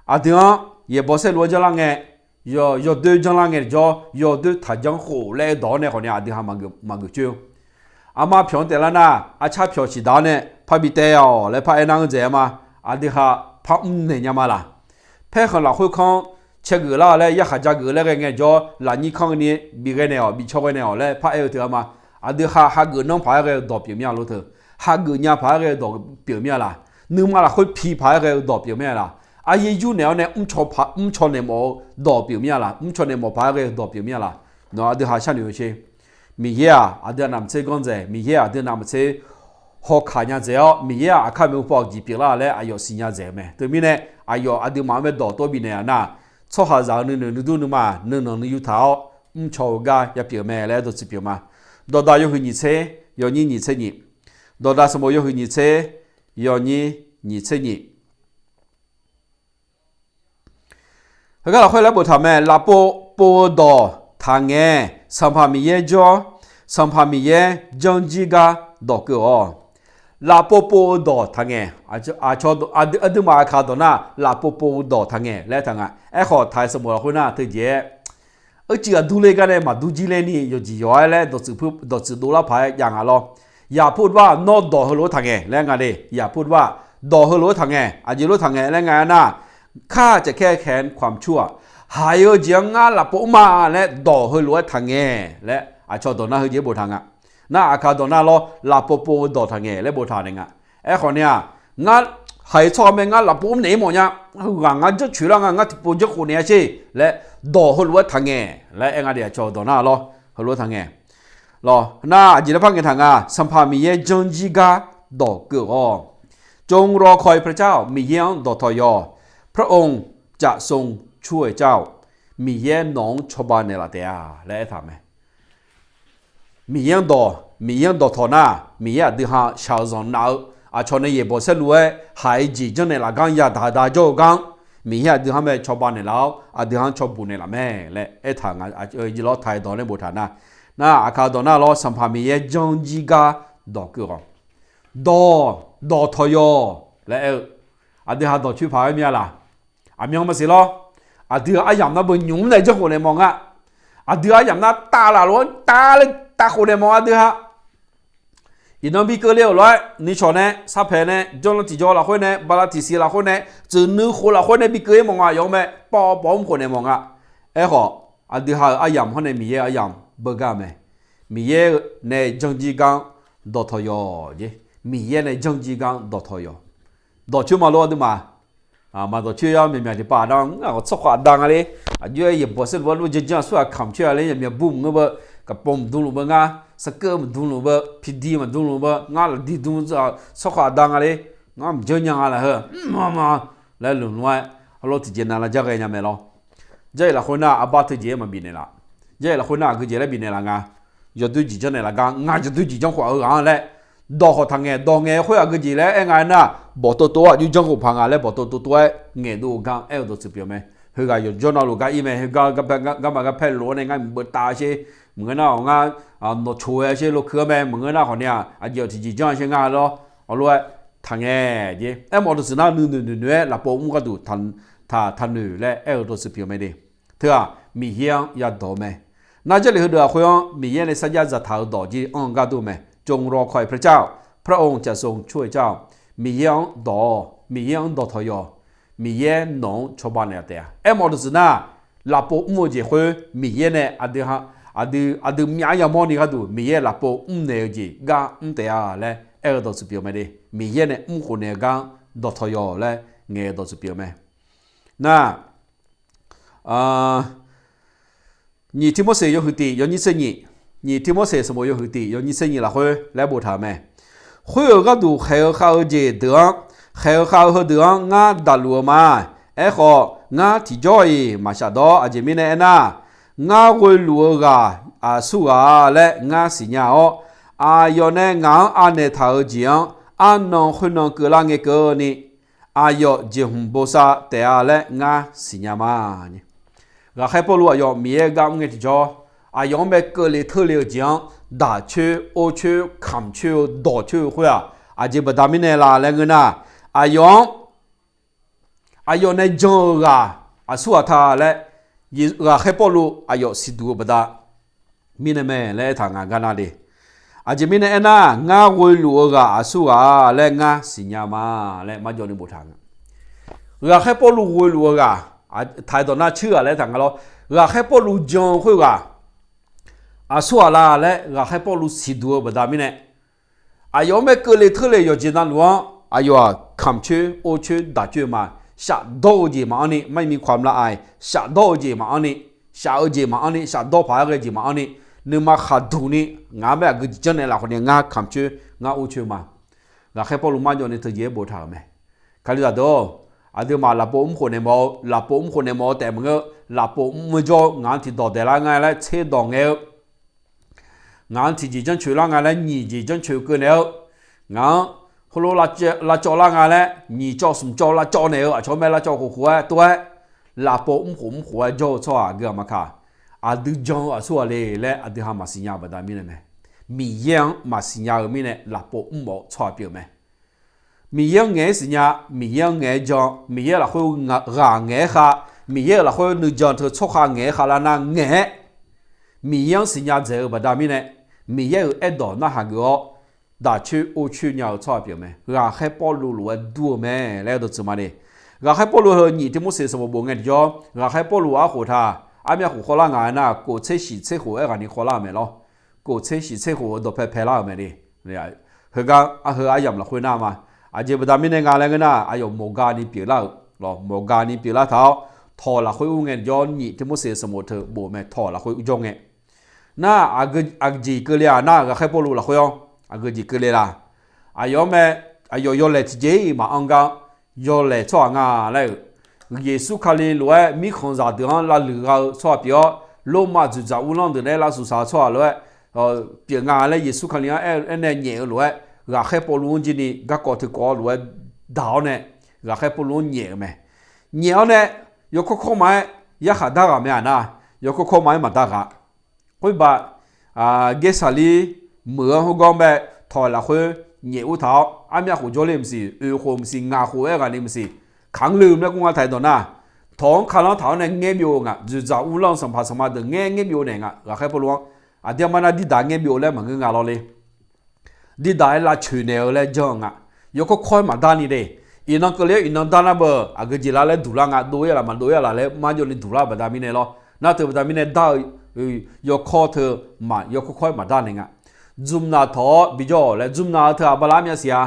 aqdui-anr yaeqbawq saerlu-anr janrlar ngae, yawdoer janrlar ngae tiqjawr yawdoer taqjanr khof laer aer dawq-awr nae khawf nae aqdui ha maqgeuf coer-eu. Armar pyawq-anr taef lar nar, arcar pyawq ciqdaq-awr nae parbi taev-awq laer par aernar-anr dzaeq-a ma. Aqdui ha par mrnaeq nya ma laq. Paerkhanq lafkhoer kanr caegeuf lar-awq laer yarkhaq jageuf laer ghae ngae jawr lafnyir kanr ni bighae naeq-awq, bicaw ghae naeq-awq laer par aer-eu teu-a ma. Aqdui ha hageuf nanr paq-aer ghae-eu dawq pyeuf mir-a lor teu. Hageuf nya paq-aer ghae-eu dawq pyeuf mir-a laq. Nuima lafkhoer pi paq-aer ghae-eu dawq pyeuf mir-a laq. Aryaer yur naeq-awr nae mrcaw naeq mawf-eu dawq pyeuf mir-a laq. Mrcaw naeq mawf paq-aer ghae-eu dawq pyeuf mir-a laq. Nawq aqdui ha sharnoeq-eu sher. Miqyaer-aq aqdui-anr navmaqtser ganr dzaeq, Miqyaer-aq aqdui navmaqtser hawkaq nya dzaeq-awr, Miqyaer-aq aqkar maeqhu paw jeq pyeuflar laer aqyawf siqnya dzaeq-eu mae. Teumirnae aqyawf aqduimaf-anr bae dawq tov bifnaeq-a nar, tsawrhaqzaq-euq nuinoeq nuidur nuima nuinanq nuiyu taq-awr mrcaw-eu gar yapyeuf-eu mae laer aer dawqtsuif pyeuf ma. Dawqdaq yawhuiq nyiq tser, yawnyir nyiq tser nyiq. Dawqdaq sanqbof yawhuiq nyiq tser, yawnyir nyiq tser nyiq. Heugar lafkhoer laer boftaq mae, lafpov pov-eu dawq taqngaeq, Sanqpaq Miqyaer jawr, Sanqpaq Miqyaer janrjir gar dawq keuv-awq. Lafpov pov-eu dawq taqngaeq, aqduimaf aqkaq dawq nar lafpov pov-eu dawq taqngaeq laer aertaq nga. Aerkhawf taq-eu sanqbof lafkhoer nar teujeq-aer, uicuiv aqdur ler gar nae maqdur jir ler ni yawqjeq yawq-aer laer dawqtsuif dovlar paq-aer jav nga lawr. Yaqpov dur-aq nawr dawq heulof-aer taqngaeq laer nga le. Yaqpov dur-aq dawq heulof-aer taqngaeq, aqjeq lof taqngaeq laer nga aernar, ข้าจะแก้แค้นความชั่ว haiq-eu jeq-anr ngar lafpov mr ma laer dawq heulof-aer taqngaeq laer aqcawq dawq nar heujeq boftaq nga. Nar aqkaq dawq nar lawr lafpov pov-eu dawq taqngaeq laer boftaq naeq nga. Aerkhawf ni-aq, ngar haiq-eu tsawrhaq mae ngar lafpov mr naeq-ir mawf nya. Heughaq ngar janrcoeq lar nga, ngar tiqpov janrkhof naeq-a sher laer dawq heulof-aer taqngaeq laer aer nga de aqcawq dawq nar lawr heulof-aer taqngaeq. Lawr nar aqjeq laer par ngaeq taq nga, Sanqpaq Miqyaer janrjir gar dawq keuv-awq. จงรอคอยพระเจ้า Miqyaer-anr dawqtawq yawq. พระองค์จะทรงช่วยเจ้า Miqyaer nawq-anr cawba naeqlaf taef-a laer aertaq mae. Miqyaer-anr dawq, Miqyaer-anr dawqtawq nar, Miqyaer aqdui ha shaq-eu zanqnav-eu, aqcawq nae yaeqbawq saerlu-aer haiq-eu jeq janrnaeq laf gar yadaq da jawr-eu gar-anr, Miqyaer aqdui ha mae cawba naeqlaf-awr aqdui ha-anr cawba naeqlaf mae laer aertaq nga. Lawr taq-eu dawq laer boftaq nar, nar aqkaq dawq nar lawr Sanqpaq Miqyaer janrjir gar dawq keuv-awq. Dawq, dawqtawq yawq laer aer-eu, aqdui ha dawqcoer paq-aer mya laq? Aqmyan maqsiq lawr. Aqdui-euq aryamq nar beu nymq mr nae janrkhof naeq mawf nga. Aqdui aryamq nar tavlaf lof-aer tavler tavkhof naeq mawf aqdui ha. Iqnan bi keuvle-euq lof-aer nuishawq nae, sarpaeq nae, jawrnan tiqjawr lafkhoer nae, bala tiqsiq lafkhoer nae, tsuif nuikhof lafkhoer nae bi keuv-ir mawf nga. Yawf-anr mae pawv pawv-anr khof naeq mawf nga. Aerkhawf, aqdui ha-euq aryamq hawr nae Miqyaer-euq aryamq beugar mae. Miqyaer nae janrjir gar-anr dawqtawq yawq jeq. Miqyaer nae janrjir gar-anr dawqtawq yawq. Dawqcoer maqlof aqduimaf. Maq dawqcoer-a, myaqmyaq tiqpav aqda-anr aqghawq tsawrkhawf aqda nga le. Aqjox-aer yaeqbawq saerluf-aer lof janrjanr aqsurghaq kamq coer-a le, myaqmyaq bur maqngeur beu, kaqpov maqdmluf beu ngar, sarkeuv maqdmluf beu, pidi maqdmluf beu, ngar lafdi dm tsawrkhawf aqda nga le. Ngar maqjanr nya nga laf heu, mrma laer lmqlmr-aer, arlawr tiqjeq nav lar jar ghae nya mae lawr. Jar-iq lafkhoer nar arbar teujeq-aer maqbif naeqlaf. Jar-iq lafkhoer nar aqgeujeq laer bifnaeq laf nga. Yawdoer jeq janrnaeq laf gar ngar yawdoer jeq janrkhawf-eu ghaq-anr laer, dawqkhawq taqngaeq dawq ngaeq-eu khoer aqgeujeq laer aer nga aernar, bawqtov tov-awr aqjox janrkhawf paq nga laer bawqtov tov tov-aer ngaeqdov-eu gar aer-eu dawqtsuif pyeuf mae. Heughaq yawqjawr navluf gar ir mae. Heugar garma garpae lof-awr nae ngar maqbeuv tav sher. Maqngeur nar-awq ngar nawqcoq-aer sher lof keuv-anr mae. Maqngeur nar khawf ni-aq aqjeq-awq tiqjeq janr sher ngar lawr. Awqlof-aer taqngaeq jeq aermawf dawqtsuif nar nuinoeq noeqnoeq-aer lafpov mr gharduq taq taqnoeq laer aer-eu dawqtsuif pyeuf mae de. Teu-aq, Miqyaer-anr yadawq-eu mae. Nar Jarlif heudeuq-aq khoer-anr Miqyaer nae sarjax dzaqtaq-eu dawq jir anr-eu gharduq mae. จงรอคอยพระเจ้า พระองค์จะทรงช่วยเจ้า Miqyaer-anr dawq-awq. Miqyaer-anr dawqtawq yawq. Miqyaer nawq-anr cawba naeq-a taef-a. Aermawf dawqtsuif nar, lafpov mr-eu jeq khoer Miqyaer nae aqdui ha, aqdui, aqdui myav yamawr ni gharduq Miqyaer lafpov mrnaeq-eu jeq gar mr taef-a laer aer-eu dawqtsuif pyeuf mae de. Miqyaer nae mrkhof naeq-eu gar-anr dawqtawq yawq laer ngaeq-eu dawqtsuif pyeuf mae. Nar, nyiq Tirmorseq yawhuiq tiq yawnyir tser nyiq, nyiq Tirmorseq sanqbof yawhuiq tiq yawnyir tser nyiq lafkhoer laer boftaq-euq mae. Khoer-euq gharduq khaeq-eu khav-eu jeq deuq-anr, khaeq-eu khav-eu heudeuq-anr ngar daqluf-eu ma. Aerkhawf, ngar tiqjawr-iq maq shafdawr. Aqjeq mirnae aernar, ngar ghoeluf-eu ghaq aqsurghaq-a laer ngar siqnya-awr, aqyawf nae ngaq-anr anaeq taq-eu jeq-anr arnan khoernan keuvlar ngae keuvni, aqyawf jeqhmq bosav taef-a laer ngar siqnya ma. Ghaqkhaer Pawrluv aqyawf Miqyaer gar mr ngae tiqjawr, aqyawf-anr bae keuvle teurle-eu jeq-anr daq coer, or coer, kamq coer-eu, dawq coer-eu khoer-aq, aqjeq baqda mirnae la laer ngeur nar, aqyawf-anr aqyawf nae jan-eu ghaq aqsurghaq ta laer, Ghaqkhaer Pawrluv aqyawf siqduq-eu baqda mirnae mae laer aertaq nga gar nar de. Aqjeq mirnae aernar, ngar ghoeluf-eu ghaq aqsurghaq-a laer ngar siqnya ma laer marjawv ni boftaq nga. Ghaqkhaer Pawrluv ghoeluf-eu ghaq, taq-aer dawq nar coer ghaq laer aertaq nga lawr. Ghaqkhaer Pawrluv jan-eu khoerghaq aqsurghaq la laer Ghaqkhaer Pawrluv siqduq-eu baqda mirnae, aqyawf-anr bae keuvle teurle yawqjeq navluf-anr aqyawf-aq kamq coer, or coer, daq coer-eu ma. Shafdawr-eu jeq maqanr ni, mar-iq miqkawq mqlav-aq, shafdawr-eu jeq maqanr ni, shaf-eu jeq maqanr ni, shafdawr paq-aer ghae jeq maqanr ni, nuima khaqduq ni, ngaq-anr bae aqgeu jeq janrnaeq lafkhawf ni ngar kamq coer, ngar or coer ma. Ghaqkhaer Pawrluv marjawv ni teujeq-aer boftaq-euq mae. Kalizaq deuq-or, aqduimaf lafpov mrkhof naeq mawf-eu, lafpov mrkhof naeq mawf-eu taef maqngeur, lafpov mr-eu jawr-eu ngaq-anr tiqdawq daeqlar nga laer tser dawq ngae-eu, ngaq-anr tiqjeq janrcoeq lar nga laer nyiq jeq janrcoeq keuv naeq-eu, ngaq-anr heulof lavcawv lar nga laer nyiq cawv smq cawv lavcawv naeq-eu, aqcawq-anr mae lavcawv khof khof-aer tov-aer, lafpov mrkhof mrkhof-aer jawr-eu tsawrhaq aqgeu aqma kaq, aqdui jan-eu aqsurghaq le laer aqdui ha maqsiq nya-eu baqda mirnae mae. Miqyaer-anr maqsiq nya-eu mirnae lafpov mrmawf-eu tsawrhaq pyeuf mae. Miqyaer-anr ngaeq-aer siqnya, Miqyaer-anr ngaeq-aer jan, Miqyaer lafkhoer ghaq ngaeq-aer khav, Miqyaer-euq lafkhoer nuijan teu tsawrkhav ngaeq-aer khavlar nar ngaeq-aer, Miqyaer-anr siqnya dzaeq-eu baqda mirnae, Miqyaer-euq aerdawq narhaq geuf-awr, daq coer or coer nya-eu tsawrhaq pyeuf mae. Ghaqkhaer Pawrluv lof-aer dur-eu mae laer dawqtsuif ma de. Ghaqkhaer Pawrluv heu nyiq Tirmorseq sanqbof bof ngae tiqjawr, Ghaqkhaer Pawrluv arkhof taq, armyav khof khawvlar ngaq-aer nar, kof tser shif tser khof-aer ghaq ni khawvlar-euq mae lawr. Kof tser shif tser khof-eu dawqpae paelar-euq mae de. Heugar arheu aryamq lafkhoer nar ma. Aqjeq baqda mirnae nga laer ngeur nar, aqyawf mawqga ni pyeuflar-euq, mawqga ni pyeuflar taq-awr, tawq lafkhoer ur ngae tiqjawr, nyiq Tirmorseq sanqbof teu bof mae, tawq lafkhoer ur jawr ngae. Nar, aqjeq keuvle-aq nar, Ghaqkhaer Pawrluv lafkhoer-anr aqgeu jeq keuvle la? Aqyawf-anr mae, aqyawf yawlaeq tiqjeq-iq maqanr gar, yawlaeq tsawrhaq nga laer-euq, Yeqsur Kali lof-aer mirkhanqzaq deuq-anr lavluiq gha-eu tsawrhaq pyeuf-awr, Lormav dzoeqdzaq uvlanr deuq naeq-aer lavsuf saq-eu tsawrhaq lof-aer pyeuf nga laer Yeqsur Kali-anr aer-eu aernae nyaef-eu lof-aer, Ghaqkhaer Pawrluv-anr jir ni garkawv teukawv-awr lof-aer daq-awr nae, Ghaqkhaer Pawrluv-anr nyaef-euq mae. Nyaef-awr nae, yawkawr kawr ma-aer yarkhaq dar ghaq mae-aq nar, yawkawr kawr ma-aer maqdar ghaq. Khoerba, Gersaqlir meuq-anr heugar-anr bae tawq lafkhoer nyaef ur taq-awr, armyav khof jawrle maqsiq, oeq khof maqsiq, ngaq khof-aer ghaq ni maqsiq, kaq-anr leuq laer kur ngar taq-aer dawq nar, tawq-anr ka lanr taq-awr nae ngaer byov-eu nga, dzoeqdzaq uvlanr-eu sanqpaq sanqma deuq ngaer ngaer byov naeq nga, ghaqkhaer Pawrluv-anr aqdir aqmar nar dirdaq ngaer byov laer maqngeur nga lawrle. Dirdaq-aer lavcoeq naeq-eu laer janr-eu nga. Yawkawr kawr-aer maqdar ni de. Iqnan keuvle-awr iqnan dar nar beu, aqgeu jeq lar laer duq lar nga, dov-ir-a laf maqdov-ir-a laf laer marjawv ni duq lar-eu baqda mirnae lawr. Nar teu baqda mirnae dar-eu yawkawr teu maq yawkawr kawr-aer maqdar naeq nga. Dzmq naq tawq-awr bijawr-awq laer, dzmq naq-eu teu-aq bala armyav siq-a.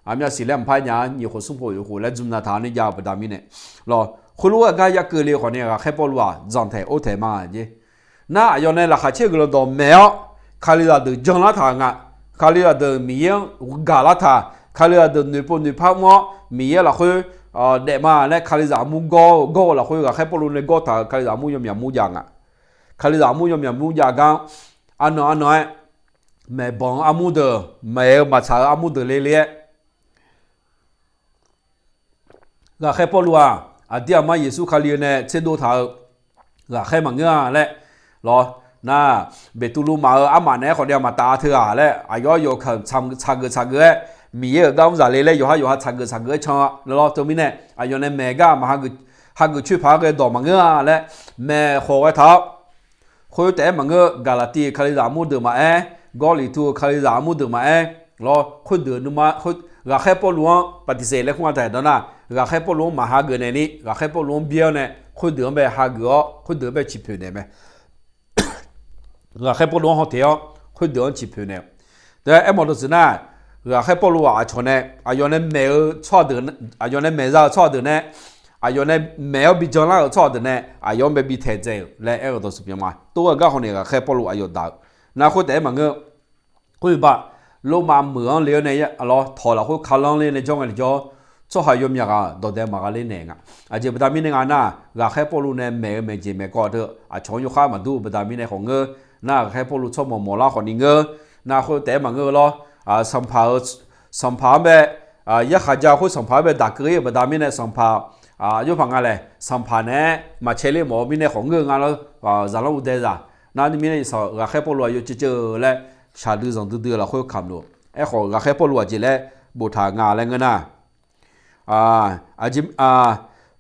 Armyav siq laer maqpar nya-a, nyiq khof smr khof oeq khof laer dzmq naq taq-awr ni jav-eu baqda mirnae lawr. Khoerlof-aer gar ya keuvle khawf ni ghaqkhaer Pawrluv-aq zanqtaeq ortaeq ma jeq. Nar aqyawf nae laqkhaq caer guiqlanq dawqmaeq-awr, Kalizaq deuq janlar taq nga. Kalizaq deuq Miqyaer-anr gaqlar taq. Kalizaq deuq noeqpov noeqpar mr-awr Miqyaer lafkhoer daef ma laer Kalizaq armur gawr-eu gawr-eu lafkhoer ghaqkhaer Pawrluv nae gawr taq-euq Kalizaq armur yawmyaq mur jav nga. Kalizaq armur yawmyaq mur jav gar, arnan arnan-aer maeqbanq-eu armur deuq, maeq-eu maqtsaq-eu armur deuq le le-aer, ghaqkhaer Pawrluv-aq, aqdir aqmar Yeqsur Kali nae tserdov taq-eu ghaqkhaer maqngeur-a laer lawr. Nar, Beqtuvluv maf-euq armaf naeq-aer khawf ni-a maqtaf teu-aq laer, aqyawf yawqkanq tsaqgeuf tsaqgeuf-aer, Miqyaer-euq gar mr zaq le laer yawqhar yawqha tsaqgeuf tsaqgeuf-aer can-a lawr. Teumirnae aqyawf nae maeq gar maq hageuf coer paq-aer ghae dawq maqngeur-a laer maeq khawf ghae taq-awr, khoer taef-aer maqngeur, Gaqlaqtiv-euq Kalizaq armur deuq maqaer, Gawrliqtu-euq Kalizaq armur deuq maqaer, lawr, khoerdeuq nuima, ghaqkhaer Pawrluv-anr baqtiqsaeq laer kur nga taq-euq dawq nar, ghaqkhaer Pawrluv-anr maq hageuf naeq ni, ghaqkhaer Pawrluv-anr byaer-awr nae, khoerdeuq-anr bae hageuf-awr, khoerdeuq-anr bae ciqpoeq naeq mae. Ghaqkhaer Pawrluv-anr haw teq-awr, khoerdeuq-anr ciqpoeq naeq-eu. Teu aermawf dawqtsuif nar, ghaqkhaer Pawrluv-aq aqcawq nae, aqyawf nae maeq-eu tsawrhaq deuq, aqyawf nae maeqza-eu tsawrhaq deuq nae, aqyawf nae maeq-awr bi janlar-euq tsawrhaq deuq nae aqyawf-anr bae bi taeqdzae-euq laer aer-eu dawqtsuif pyeuf ma. Tov-aer gar khawf ni ghaqkhaer Pawrluv aqyawf daq-eu. Nar khoer taef-aer maqngeur, khoer baq, Lormav meuq-anr le-awr nae lawr tawq lafkhoer kalanr ler nae jawr ngae tiqjawr, tsawrhaq yawmyaq ghaq dawqdae maqgha ler naeq nga. Aqjeq baqda mirnae nga nar, ghaqkhaer Pawrluv nae maeq-eu maeqjeq maeqkawv teu aqcawq-anr yawkhav maqdur-eu baqda mirnae khawf ngeur. Nar ghaqkhaer Pawrluv tsawrmawq mawqlar khawf ni ngeur. Nar khoer taef-aer maqngeur-eu lawr, sanqpaq-eu, sanqpaq-anr bae, yarkhaq ja khoer sanqpaq-anr bae daq keuv-ir-euq baqda mirnae sanqpaq, aqjox paq nga laer sanqpaq naeq-aer maqcae ler mawf-eu mirnae khawf ngeur-eu nga lawr, zaqlanr uqdae zaq. Nar mirnae ghaqkhaer Pawrluv aqyawf ceuv ceuv-eu laer shaqdui zanqdui dui-eu lafkhoer kamq luf. Aerkhawf ghaqkhaer Pawrluv aqjeq laer boftaq nga laer ngeur nar,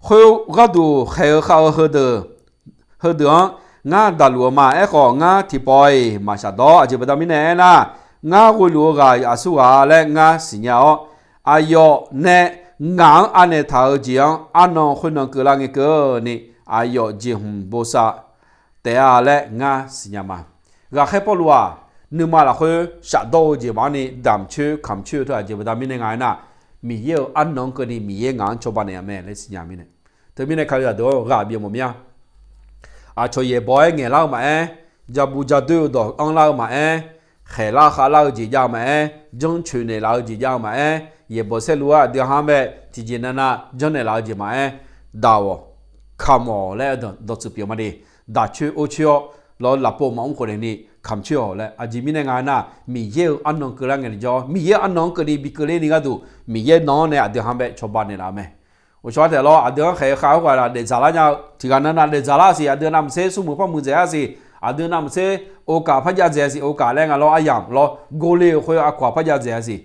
khoer gharduq khaeq-eu khav-eu heudeuq, heudeuq-anr ngar daqluf-eu ma. Aerkhawf ngar tiqpawf-iq maq shafdawr. Aqjeq baqda mirnae aernar, ngar ghoeluf-eu ghaq aqsurghaq laer ngar siqnya-awr, aqyawf nae ngaq-anr anaeq taq-eu jeq-anr arnan khoernan keuvlar ngae keuvni, aqyawf jeqhmq bosav taef-a laer ngar siqnya ma. Ghaqkhaer Pawrluv-aq, nuima lafkhoer shafdawr-eu jeq maqanr ni damq coer kamq coer-eu teu aqjeq baqda mirnae nga aernar, Miqyaer-euq arnan-anr keuvni Miqyaer ngaq-anr cawba naeq-a mae laer siqnya mirnae. Teumirnae Kalizaq deuq-anr ghaq bif mawf mir-a. Aqcawq yaeqbawq-aer ngaeqlar-eu maqaer, jabu jadoer-eu dawq anrlar-eu maqaer, khaeqlar khavlar-eu jeq jav-eu maqaer, janrcoeq naeqlaf-eu jeq jav-eu maqaer, yaeqbawq saerlu-aer aqdui ha-anr bae tiqjeq navnav janrnaeq laf-eu jeq maqaer, daq-awq, kamq-awq laer dawqtsuif pyeuf ma de. Daq coer or coer-awr, lawr lafpov maqmr khofnaeq ni kamq coer-awq laer aqjeq mirnae nga aernar, Miqyaer-euq arnan keuvlar ngae tiqjawr, Miqyaer arnan-anr keuvni bi keuvler ni gharduq, Miqyaer nan-anr nae aqdui ha-anr bae cawba naeqlaf-eu mae. Uqcawq-ar taef lawr, aqdui-anr khaeq-eu khav-eu ghaq-a daefdzaq lar nya-eu tiqghaq navnav daefdzaq lar siq, aqdui navmaqtser smrmuiq par muiqdzaeq-a siq, aqdui navmaqtser okaq par jav dzaeq-a siq, okaq laer nga lawr aryamq lawr gor le-eu khoer aqkawq-aq par jav dzaeq-a siq.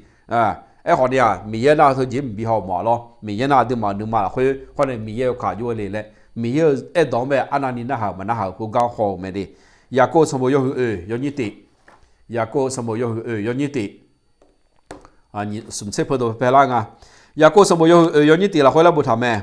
Aerkhawf ni-aq, Miqyaer nar-eu teu jeq mqbi haw mawf-a lawr, Miqyaer nar aqduimaf nuima lafkhoer khawr nae Miqyaer-eu kaq jov-aer le laer, Miqyaer-euq aerdawq-anr bae arnavni narhaq-euq maqnarhaq-euq khoergar haw-eu mae de. Yaqkov sanqbof yawhuiq oeq yawnyir tif. Yaqkov sanqbof yawhuiq oeq yawnyir tif. Smq tser peu dawq paelar nga. Yaqkov sanqbof yawhuiq oeq yawnyir tif lafkhoer laer boftaq mae.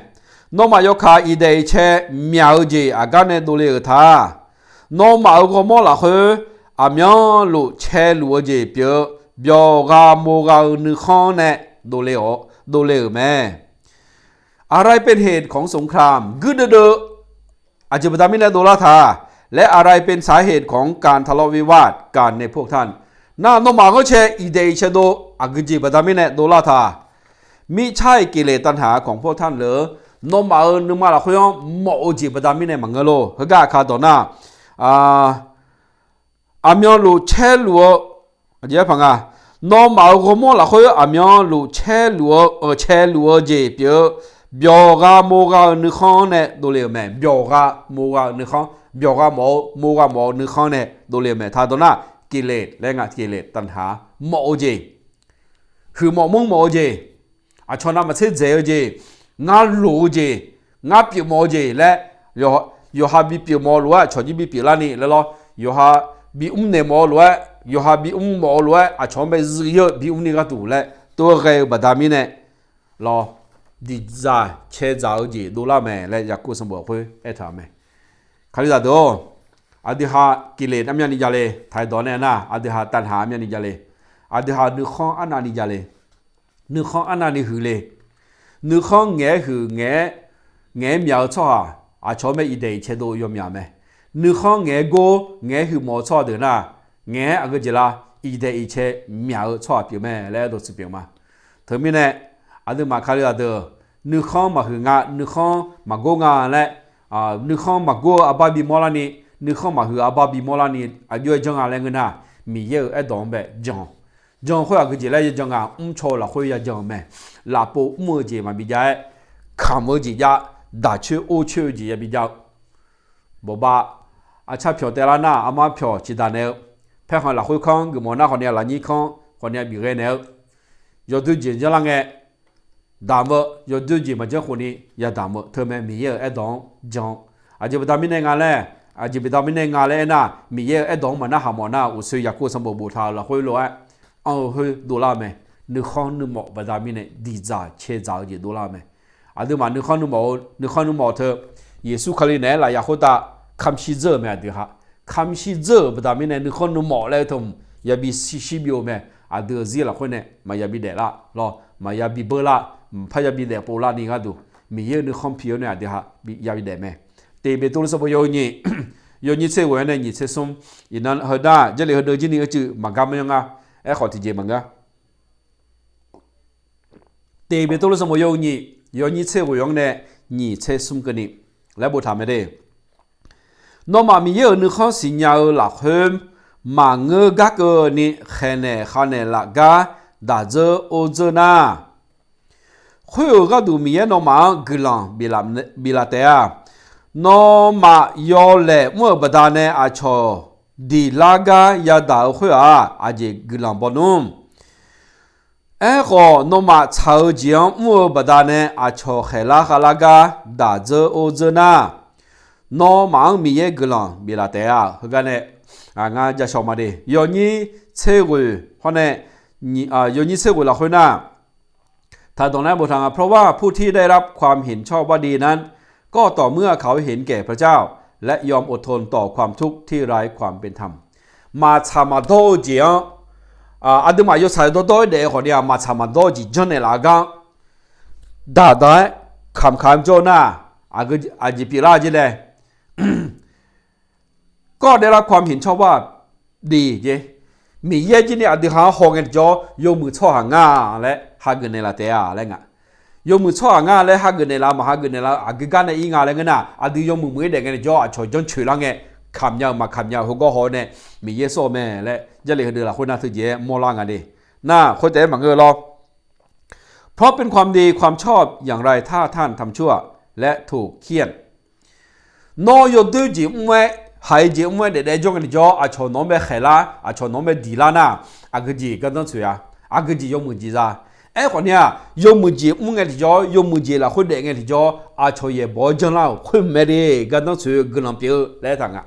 Nawmaf yawkaq iqdaef iqcae myaq-eu jeq aqgar nae dovle-euq ta. Nawmaf-euq ghawrmawr lafkhoer aqmyanluf caeluf-eu jeq pyeuf-eu byawqgha mawqgha-eu nuikhanr nae dovle-awq, dovle-euq mae. อะไรเป็นเหตุของสงคราม Guirdeuv deuv aqjeq baqda mirnae dovlar ta laer, อะไรเป็นสาเหตุของการทะเลาะวิวาท การในพวกท่าน Nar nawmaf ghanrcae iqdaef iqcae dov aqgeujeq baqda mirnae dovlar ta. มิใช่กิเลสตัณหาของพวกท่านเหรอ Nawmaf-euq nuima lafkhoer-anr mawf-eu jeq baqda mirnae maqngeur lor. Heugar aqkaq dawq nar, aqmyanluf caerluf-eu, aqjeq-aer paq nga, nawmaf-euq ghawrmawr lafkhoer aqmyanluf caerluf-eu, caeluf-eu jeq pyeuf-eu byawqgha mawqgha-eu nuikhanr nae dovle-euq mae. Byawqgha mawqgha-eu nuikhanr, byawqgha mawf-eu mawqgha mawf-eu nuikhanr nae dovle-euq mae. Taq dawq nar, กิเลส laer nga, กิเลส ตัณหา mawf-eu jeq. huiqmawf manrmawf-eu jeq, aqcawq navmaqtser dzaeq-eu jeq, ngar loq-eu jeq, ngar pyeufmawf-eu jeq laer, yawqha bipyeuf mawf-eu lof-aer aqcawq jir bipyeuf larni laer lawr, yawqha bimr naeq mawf-eu lof-aer, yawqha bimr mawf-eu lof-aer aqcawq-anr bae zuiv-ir-eu bimr ni gharduq laer tov-aer ghae-eu baqda mirnae lawr, diqdzaq caedzaq-eu jeq dovlar-eu mae laer Yaqkov sanqbof khoer aertaq-euq mae. Kalizaq deuq-or, aqdui ha กิเลส armyavni javle, taqdawq nae nar aqdui ha ตัณหา armyavni javle, aqdui ha nuikhanr arnavni javle, nuikhanr arnavni huiqle. Nuikhanr ngaeq-aer huiq, ngaeq-aer myaq-eu tsawrhaq aqcawq-anr bae iqdaeq iqcae dov-eu yawmyaq mae. Nuikhanr ngaeq-aer gor, ngaeq-aer huiqmawf-eu tsawrhaq deuq nar, ngaeq-aer aqgeu jeq la, iqdaeq iqcae myaq-eu tsawrhaq pyeuf mae laer aerdawq tsuif pyeuf ma. Teumirnae, aqduimaf Kalizaq deuq, nuikhanr maqhuiq nga, nuikhanr maqgor nga laer, nuikhanr maqgor-eu arbar bimawr larni, nuikhanr maqhuiq arbar bimawr larni aqjox-aer janr nga laer ngeur nar, Miqyaer-euq aerdawq-anr bae jan. Jan khoer aqgeu jeq laer yajan nga, mrcaw-eu lafkhoer yajan-eu mae. Lafpov mr-eu jeq maqbi jav-aer, kamq-eu jeq jav, daq coer or coer-eu jeq yabi jav-eu. Bawqbav, arcar pyawq taev lar nar armar pyawq ciqdaq naeq-eu, paerkhanq lafkhoer kanr geufmawf nar khawfni-a lafnyir kanr khawfni-a bif ghae naeq-eu, yawdoer jeq janrlar ngae damq-eu, yawdoer jeq maqjanr khofni yadamq-eu teumae Miqyaer-euq aerdawq-anr jan. Aqjeq baqda mirnae nga laer, aqjeq baqda mirnae nga laer aernar, Miqyaer-euq aerdawq-anr maqnarhaq mawf nar, uqsoe Yaqkov sanqbof boftaq-euq lafkhoer lof-aer anr-eu khoer dovlar-eu mae. Nuikhanr nuimawf baqda mirnae diqdzaq caedzaq-eu jeq dovlar-eu mae. Aqduimaf nuikhanr nuimawf-eu, nuikhanr nuimawf teu, Yeqsur Kali naeq-aer lafyaq khoertav kamq shir dzeur-euq mae aqdui ha. Kamq shir dzeur-euq baqda mirnae nuikhanr nuimawf laer-eu teu, yabi shir shir byov-eu mae. Aqdui-euq zir lafkhoer nae maqya bi daeflar lawr, maqya bi beur lar, mqpar yabi daefpov larni gharduq, Miqyaer-euq nuikhanr pi-awr nae aqdui ha yabi daef mae. Tiq Beqtuvluv sanqbof yawhuiq nyiq, yawnyir tser ghoeq-anr nae nyiq tser smr, iqnan heunar Jarlif heudeuv jir ni uicuiv maqgar maqyanr nga. Aerkhawf tiqjeq maqngeur. Tiq Beqtuvluv sanqbof yawhuiq nyiq, yawnyir tser ghoeq-anr nae nyiq tser smr keuvni laer boftaq mae de. Nawmaf Miqyaer-euq nuikhanr siqnya-eu lafkhoer maqngeur gar keuvni khaeqnaeq khavnaeq laf gar daq dzeur or dzeur nar, khoer-euq gharduq Miqyaer nawmaf-anr guiqlanq biflaf taef-a. Nawmaf yawlaeq mr-euq baqdanae aqcawq diq lar gar yadaq-eu khoer-aq, aqjeq guiqlanq baw nmr. Aerkhawf, nawmaf tsaq-eu jeq-anr mr-eu baqdanae aqcawq khaeqlar khavlar gar daq dzeur or dzeur nar, nawmaf-anr Miqyaer guiqlanq biflaf taef-a. Heugar nae, ngar ja shaw ma de, yawnyir tser ghoeq hawr nae, yawnyir tser ghoeq lafkhoer nar, ถ้าตรงนั้น boftaq nga, เพราะว่าผู้ที่ได้รับความเห็นชอบว่าดีนั้น ก็ต่อเมื่อเขาเห็นแก่พระเจ้า และยอมอดทนต่อความทุกข์ที่ไร้ความเป็นธรรม Maqtsaq maqdawr-eu jeq-anr, aqduimaf yawtsaq yawdawr dawr-aer daef-eu khawfni-aq, maqtsaq maqdawr-eu jeq janrnaeq laf-eu gar-anr daq daq-aer kamq kamq jawr nar, aqjeq pyeuflar jer laer ก็ได้รับความเห็นชอบว่าดี jeq. Miqyaer jir ni aqdui ha-anr haw ngae tiqjawr yawmuiq tsawrhaq nga laer hageuf naeqlaf taef-a laer nga. Yawmuiq tsawrhaq nga laer hageuf naeqlaf, maq hageuf naeqlaf-eu aqgeu gar nae ir nga laer ngeur nar, aqdui yawmuiq muiq-aer daef ngae tiqjawr aqcawq janrcoeq lar ngae, kamq nya-euq maq kamq nya-euq heugar haw-awr nae, Miqyaer sawr-eu mae laer Jarlif heudeuq lafkhoer nar teujeq-aer mawrlar nga de. Nar khoertaef-aer maqngeur lawr. เพราะเป็นความดี ความชอบอย่างไร ถ้าท่านทำชั่ว และถูกเฆี่ยน Nawr yawdoer jeq mr-aer, haiq jeq mr-aer daefdaef jawr ngae tiqjawr, aqcawq nawq-anr bae khaeqlar, aqcawq nawq-anr bae diqlar nar, aqgeu jeq gardanr tsoeq-a. Aqgeu jeq yawmuiq jeq za. Aerkhawfni-aq, yawmuiq jeq mr ngae tiqjawr, yawmuiq jeq lafkhoer daef ngae tiqjawr, aqcawq yaeqbawq-awr janrlar-euq khoer mae de, gardanr tsoeq-eu guiqlanq pyeuf-eu laer aertaq nga.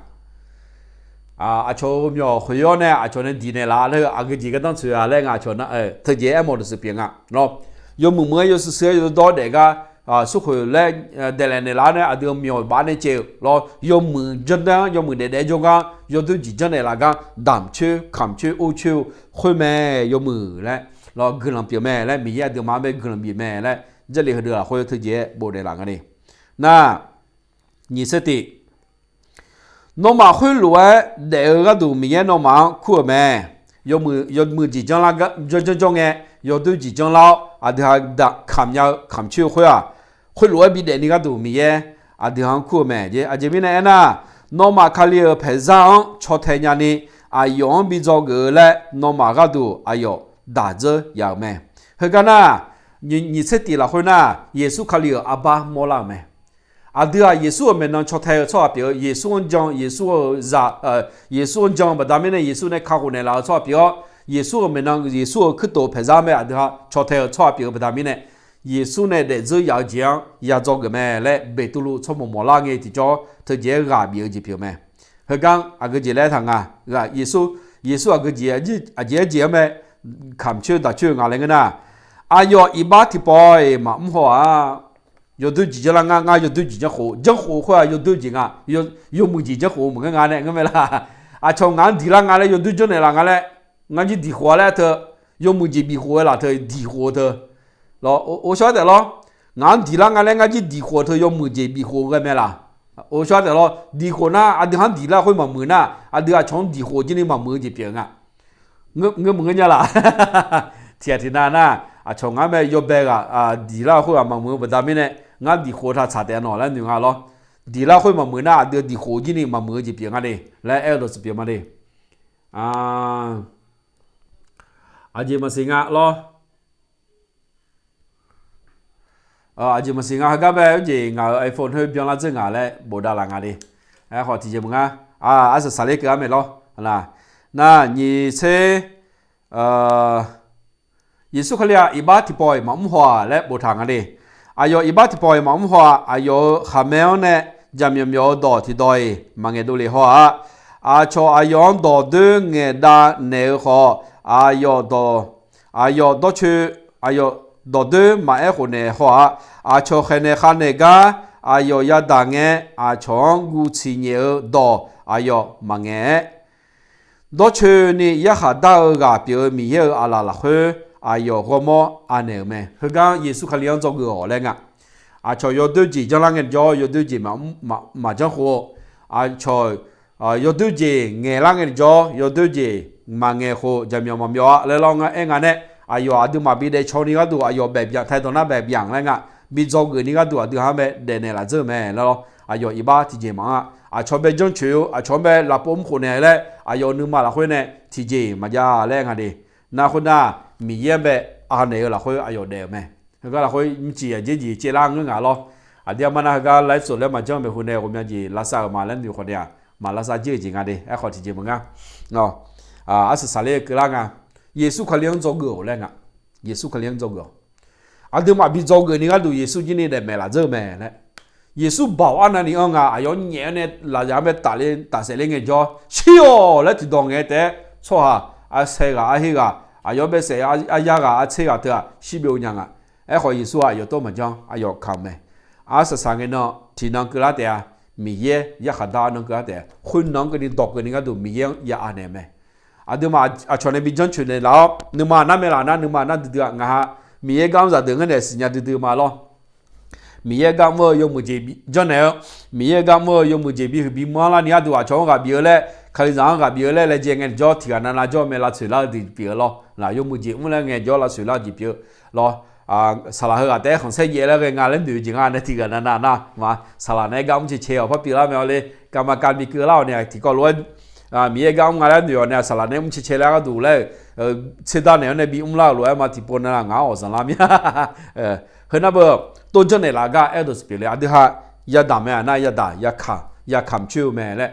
Aqcawq-euq myawq khoeq-awr nae aqcawq nae diqnaeq laf laer-eu aqgeu jeq gardanr tsoeq-a laer nga aqcawq nar, teujeq aermawf deuq shuif pyeuf nga lawr. Yawmuiq muiq-aer yawshuif shuif-aer yawdawr daef gar, smrkhoeq laer daeqlaef naeqlaf-awr nae aqdui-euq myawq baf nae caev-euq lawr. Yawmuiq janrdanr-anr yawmuiq daefdaef jawrgar yawdoer jeq janrnaeq laf gar damq coer kamq coer or coer-eu khoer mae, yawmuiq laer lawr guiqlanq pyeuf mae laer Miqyaer aqduimaf-anr bae guiqlanq bif mae laer Jarlif heudeuq lafkhoer teujeq-aer bofnaeq laf nga ni. Nar, nyiq tser tiq Nawmaf khoerlof-aer daef-eu gharduq Miqyaer nawmaf-anr kur-euq mae. Yawmuiq jeq janr janr jawr ngae, yawdoer jeq janrlar-awr aqdui ha daq kamq nya-eu kamq coer-eu khoer-aq, khoerlof-aer bidaef ni gharduq Miqyaer aqdui ha-anr kur-eu mae. Aqjeq mirnae aernar, nawmaf Kali-euq paeqzar-anr caw tae nyani aqyawf-anr bi dzawgeuf-eu laer nawmaf gharduq aqyawf daq dzeur yaf-euq mae. Heugar nar, nyiq tser tiq lafkhoer nar, Yeqsur Kali-euq arbar mawrlar-euq mae. Aqdui-aq, Yeqsur-euq maeqnan caw tae-eu tsawrhaq pyeuf-eu, Yeqsur-anr jan, Yeqsur-euq zaq, Yeqsur-anr jan-eu baqda mirnae Yeqsur nae kakhof naeqlaf-eu tsawrhaq pyeuf-awr, Yeqsur-euq maeqnan, Yeqsur-euq kuirtof paeqzar mae, aqdui ha caw tae-eu tsawrhaq pyeuf-eu baqda mirnae, Yeqsur nae daefzeur yaf-eu jeq-anr ya dzawgeuf mae laer Beqtuvluv tsawrmawq mawf lar ngae tiqjawr teujeq-aer ghaq bif-eu jeq pyeuf mae. Heugar aqgeu jeq laer taq nga, Yeqsur, Yeqsur aqgeu jeq, aqjeq-aer jeq-anr mae, kamq coer daq coer-eu nga laer ngeur nar, aqyawf iqbax tiqpawf-iq maqmr haw-aq, yawdoer jeq janrlar ngar, ngar yawdoer jeq janrkhof, janrkhof khoer-aq yawdoer jeq nga, yawmuiq jeq janrkhof maqngeur nga nae ngeur mae laq. Aqcawq ngaq-anr diqlar nga laer yawdoer janrnaeq laf nga laer, ngar jir diqkhof-a laer teu, yawmuiq jeq bifkhof-eu laf teu diqkhof-eu teu. Lawr, ghovshaw taef lawr. Ngaq-anr diqlar nga laer ngar jir diqkhof-eu teu yawmuiq jeq bifkhof ghae mae laq. Ghovshaw taef lawr, diqkhof nar aqdui-anr diqlar khoer maqmuiq nar, aqdui aqcawq-anr diqkhof jir ni maqmuiq-eu jeq pyeuf nga. Ngeur muiq ngeur nya laq. Tiqghaq tiqnav nar, aqcawq ngar mae yawbae ghaq diqlar khoer ghaq maqmuiq-eu baqda mirnae, ngar diqkhof taq tsaq taef nawq laer noeq nga lawr. Diqlar khoer maqmuiq nar aqdui diqkhof jir ni maqmuiq-eu jeq pyeuf nga de laer aer-eu dawqtsuif pyeuf ma de. Aqjeq maqsiq nga lawr. Aqjeq maqsiq nga heugar bae-eu jeq ngaq-euq iPhone khoer byanlar dzeur ngaq laer bofdav laf nga de. Aerkhawf tiqjeq maqngar, arsaq saqler keuv-ar mae lawr. Nar nyiq tser Yeqsur Kali-aq iqbax tiqpawf-iq maqmr haw-aq laer boftaq nga de. Aqyawf iqbax tiqpawf-iq maqmr haw-aq, aqyawf-euq khaqmae-anr nae jaqmyawf myawf-eu dawq tiqdawq-iq maqngaeq dovlef haw-aq. Aqcawq aqyawf-anr dawqdoer ngaeqdav naeq-eu khawf, aqyawf dawq, aqyawf dawrcoeni, aqyawf dawqdoer maqaer khofnaeq haw-aq. Aqcawq khaeqnaeq khavnaeq gar aqyawf yadaq ngae, aqcawq-anr guv tsiqnyaef-eu dawq aqyawf maqngaeq-aer, dawrcoeni yarkhaq dar-eu ghaq pyeuf-eu Miqyaer-euq aqlaf lafkhoer aqyawf ghawrmawr anaeq-euq mae. Heugar Yeqsur Kali-anr dzawgeuf-awq laer nga. Aqcawq yawdoer jeq janrlar ngae jawr, yawdoer jeq maqjanr khof-eu, aqcawq yawdoer jeq ngaeqlar ngae jawr, yawdoer jeq maqngaeq khof jaqmyawf maqmyawf-a laer lawr ngar aer nga nae, aqyawf aqduimaf bi daefcaw ni gharduq aqyawf baef byanq taedawq nar baef byanq laer nga. Bi dzawgeuf ni gharduq aqdui-anr bae daefnaeq laf dzeur mae laer lawr. Aqyawf iqbax tiqjeq maqanr-a. Aqcawq bae janrcoeq-eu, aqcawq-anr bae lafpov mr khofnaeq laer aqyawf nuima lafkhoer nae tiqjeq maqjav laer nga de. Nar khoernar, Miqyaer-anr bae anaeq-eu lafkhoer aqyawf daef-euq mae. Heugar lafkhoer mrciq aqjeq jeq caevlar ngeur ngaq lawr. Aqdir armar nar heugar ไลฟ์สด laer maqjanr maeqhu nae ghawqmya jeq lavsav-euq ma laer noeq khawf nae-aq, maqlavsav jir-euq jeq nga de. Aerkhawf tiqjeq maqngar, arsaq saqler keuvlar nga. Yeqsur Kali-anr dzawgeuf-awq laer nga. Yeqsur Kali-anr dzawgeuf-awq. Aqduimaf bi dzawgeuf ni gharduq Yeqsur jir ni daefmaeq laf dzeur-eu mae laer. Yeqsur baoq arnavni anr nga, aqyawf-anr nyaef-awr nae lafyaq-anr bae tafler tafsaef ler ngae jawr shir-awq laer tiqdawq ngaeq-aer taef-aer tsawrhaq arsae ghaq arher ghaq aqyawf-anr bae saef aryar ghaq artser ghaq teu-aq shir byov nya nga. Aerkhawf Yeqsur-aq aqyawf tov maqjanr, aqyawf kamq mae. Arsaq saq ngae nan tiqnan keuvlar taef-a. Miqyaer yarkhaq dar nan keuvlar taef-a. Khoernan-anr keuvni dawq keuvni gharduq Miqyaer-anr ya anaeq mae. Aqduimaf aqcawq nae bi janrcoeq naeq laf-awr nuima nar mae laf nar nuima nar duidui-aq ngaq ha. Miqyaer gar mr zaqdeuq ngar naeq siqnya duidui ma lawr. Miqyaer gar mr-eu yawmuiq jeq janrnaeq-eu, Miqyaer gar mr-eu yawmuiq jeq bihuiq bimanr larni gharduq aqcawq-anr ghaq bif-eu laer, Kalizaq-anr ghaq bif-eu laer laejae ngae jawr tiqghaq navnav jawr mae lavtsoeq lar-eu jeq pyeuf-eu lawr. Laq yawmuiq jeq mr laer ngae jawr lavtsoeq lar-eu jeq pyeuf-eu lawr. Saqlaq heughaq taef-aer khanqsaer jaev laer ghae nga laer noeq-eu jeq nga nae tiqghaq navnav nar ma. Saqlaq nae gar mr cae cae-awq parpyeuf lar mae-awr le. Garma kav bi keuv lar-awq nae tiqkawv lof-aer Miqyaer gar mr nga laer noeq-awq nae saqlaq nae mr cae cae laer gharduq laer-eu tserdar naeq-awr nae bi mr lar-euq lof-aer ma tiqpov navnav ngaq-anr awq zanqlar mir-a. Heu nar beu, tov janrnaeq laf gar aer-eu dawqtsuif pyeuf le. Aqdui ha yadaq mae-aq nar yadaq, yakamq coer-eu mae laer,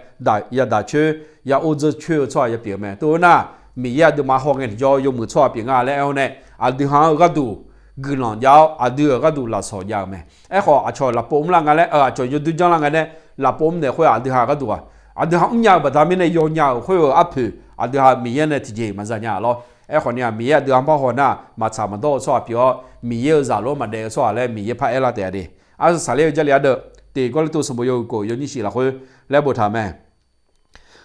yadaq coer, ya or dzeur coer-eu tsawrhaq ya pyeuf-eu mae. Tov-aer nar, Miqyaer aqduimaf haw ngae tiqjawr yawmuiq tsawrhaq pyeuf nga laer aer-awr nae, aqdui ha-anr-eu gharduq guiqlanq jav-awr aqdui-euq gharduq lafsawq jav-eu mae. Aerkhawf aqcawq lafpov mr lar nga laer, aqcawq yawdoer janrlar nga nae, lafpov mr naeq khoer aqdui ha gharduq-aq, aqdui ha mrnya-eu baqda mirnae yawnya-euq khoer-eu arpoeq aqdui ha Miqyaer nae tiqjeq maqza nya-a lawr. Aerkhawf ni-aq Miqyaer aqdui ha-anr par haw nar maqtsaq maqdawr-eu tsawrhaq pyeuf-awr Miqyaer-euq zaq lof-anr maqdaef-eu tsawrhaq laer Miqyaer par aer lar taef-a de. Arsaq saqler-eu Jarlif ardeuv, Tiq Gawrliqtu sanqbof yawhuiq kof yawnyir shif lafkhoer laer boftaq mae.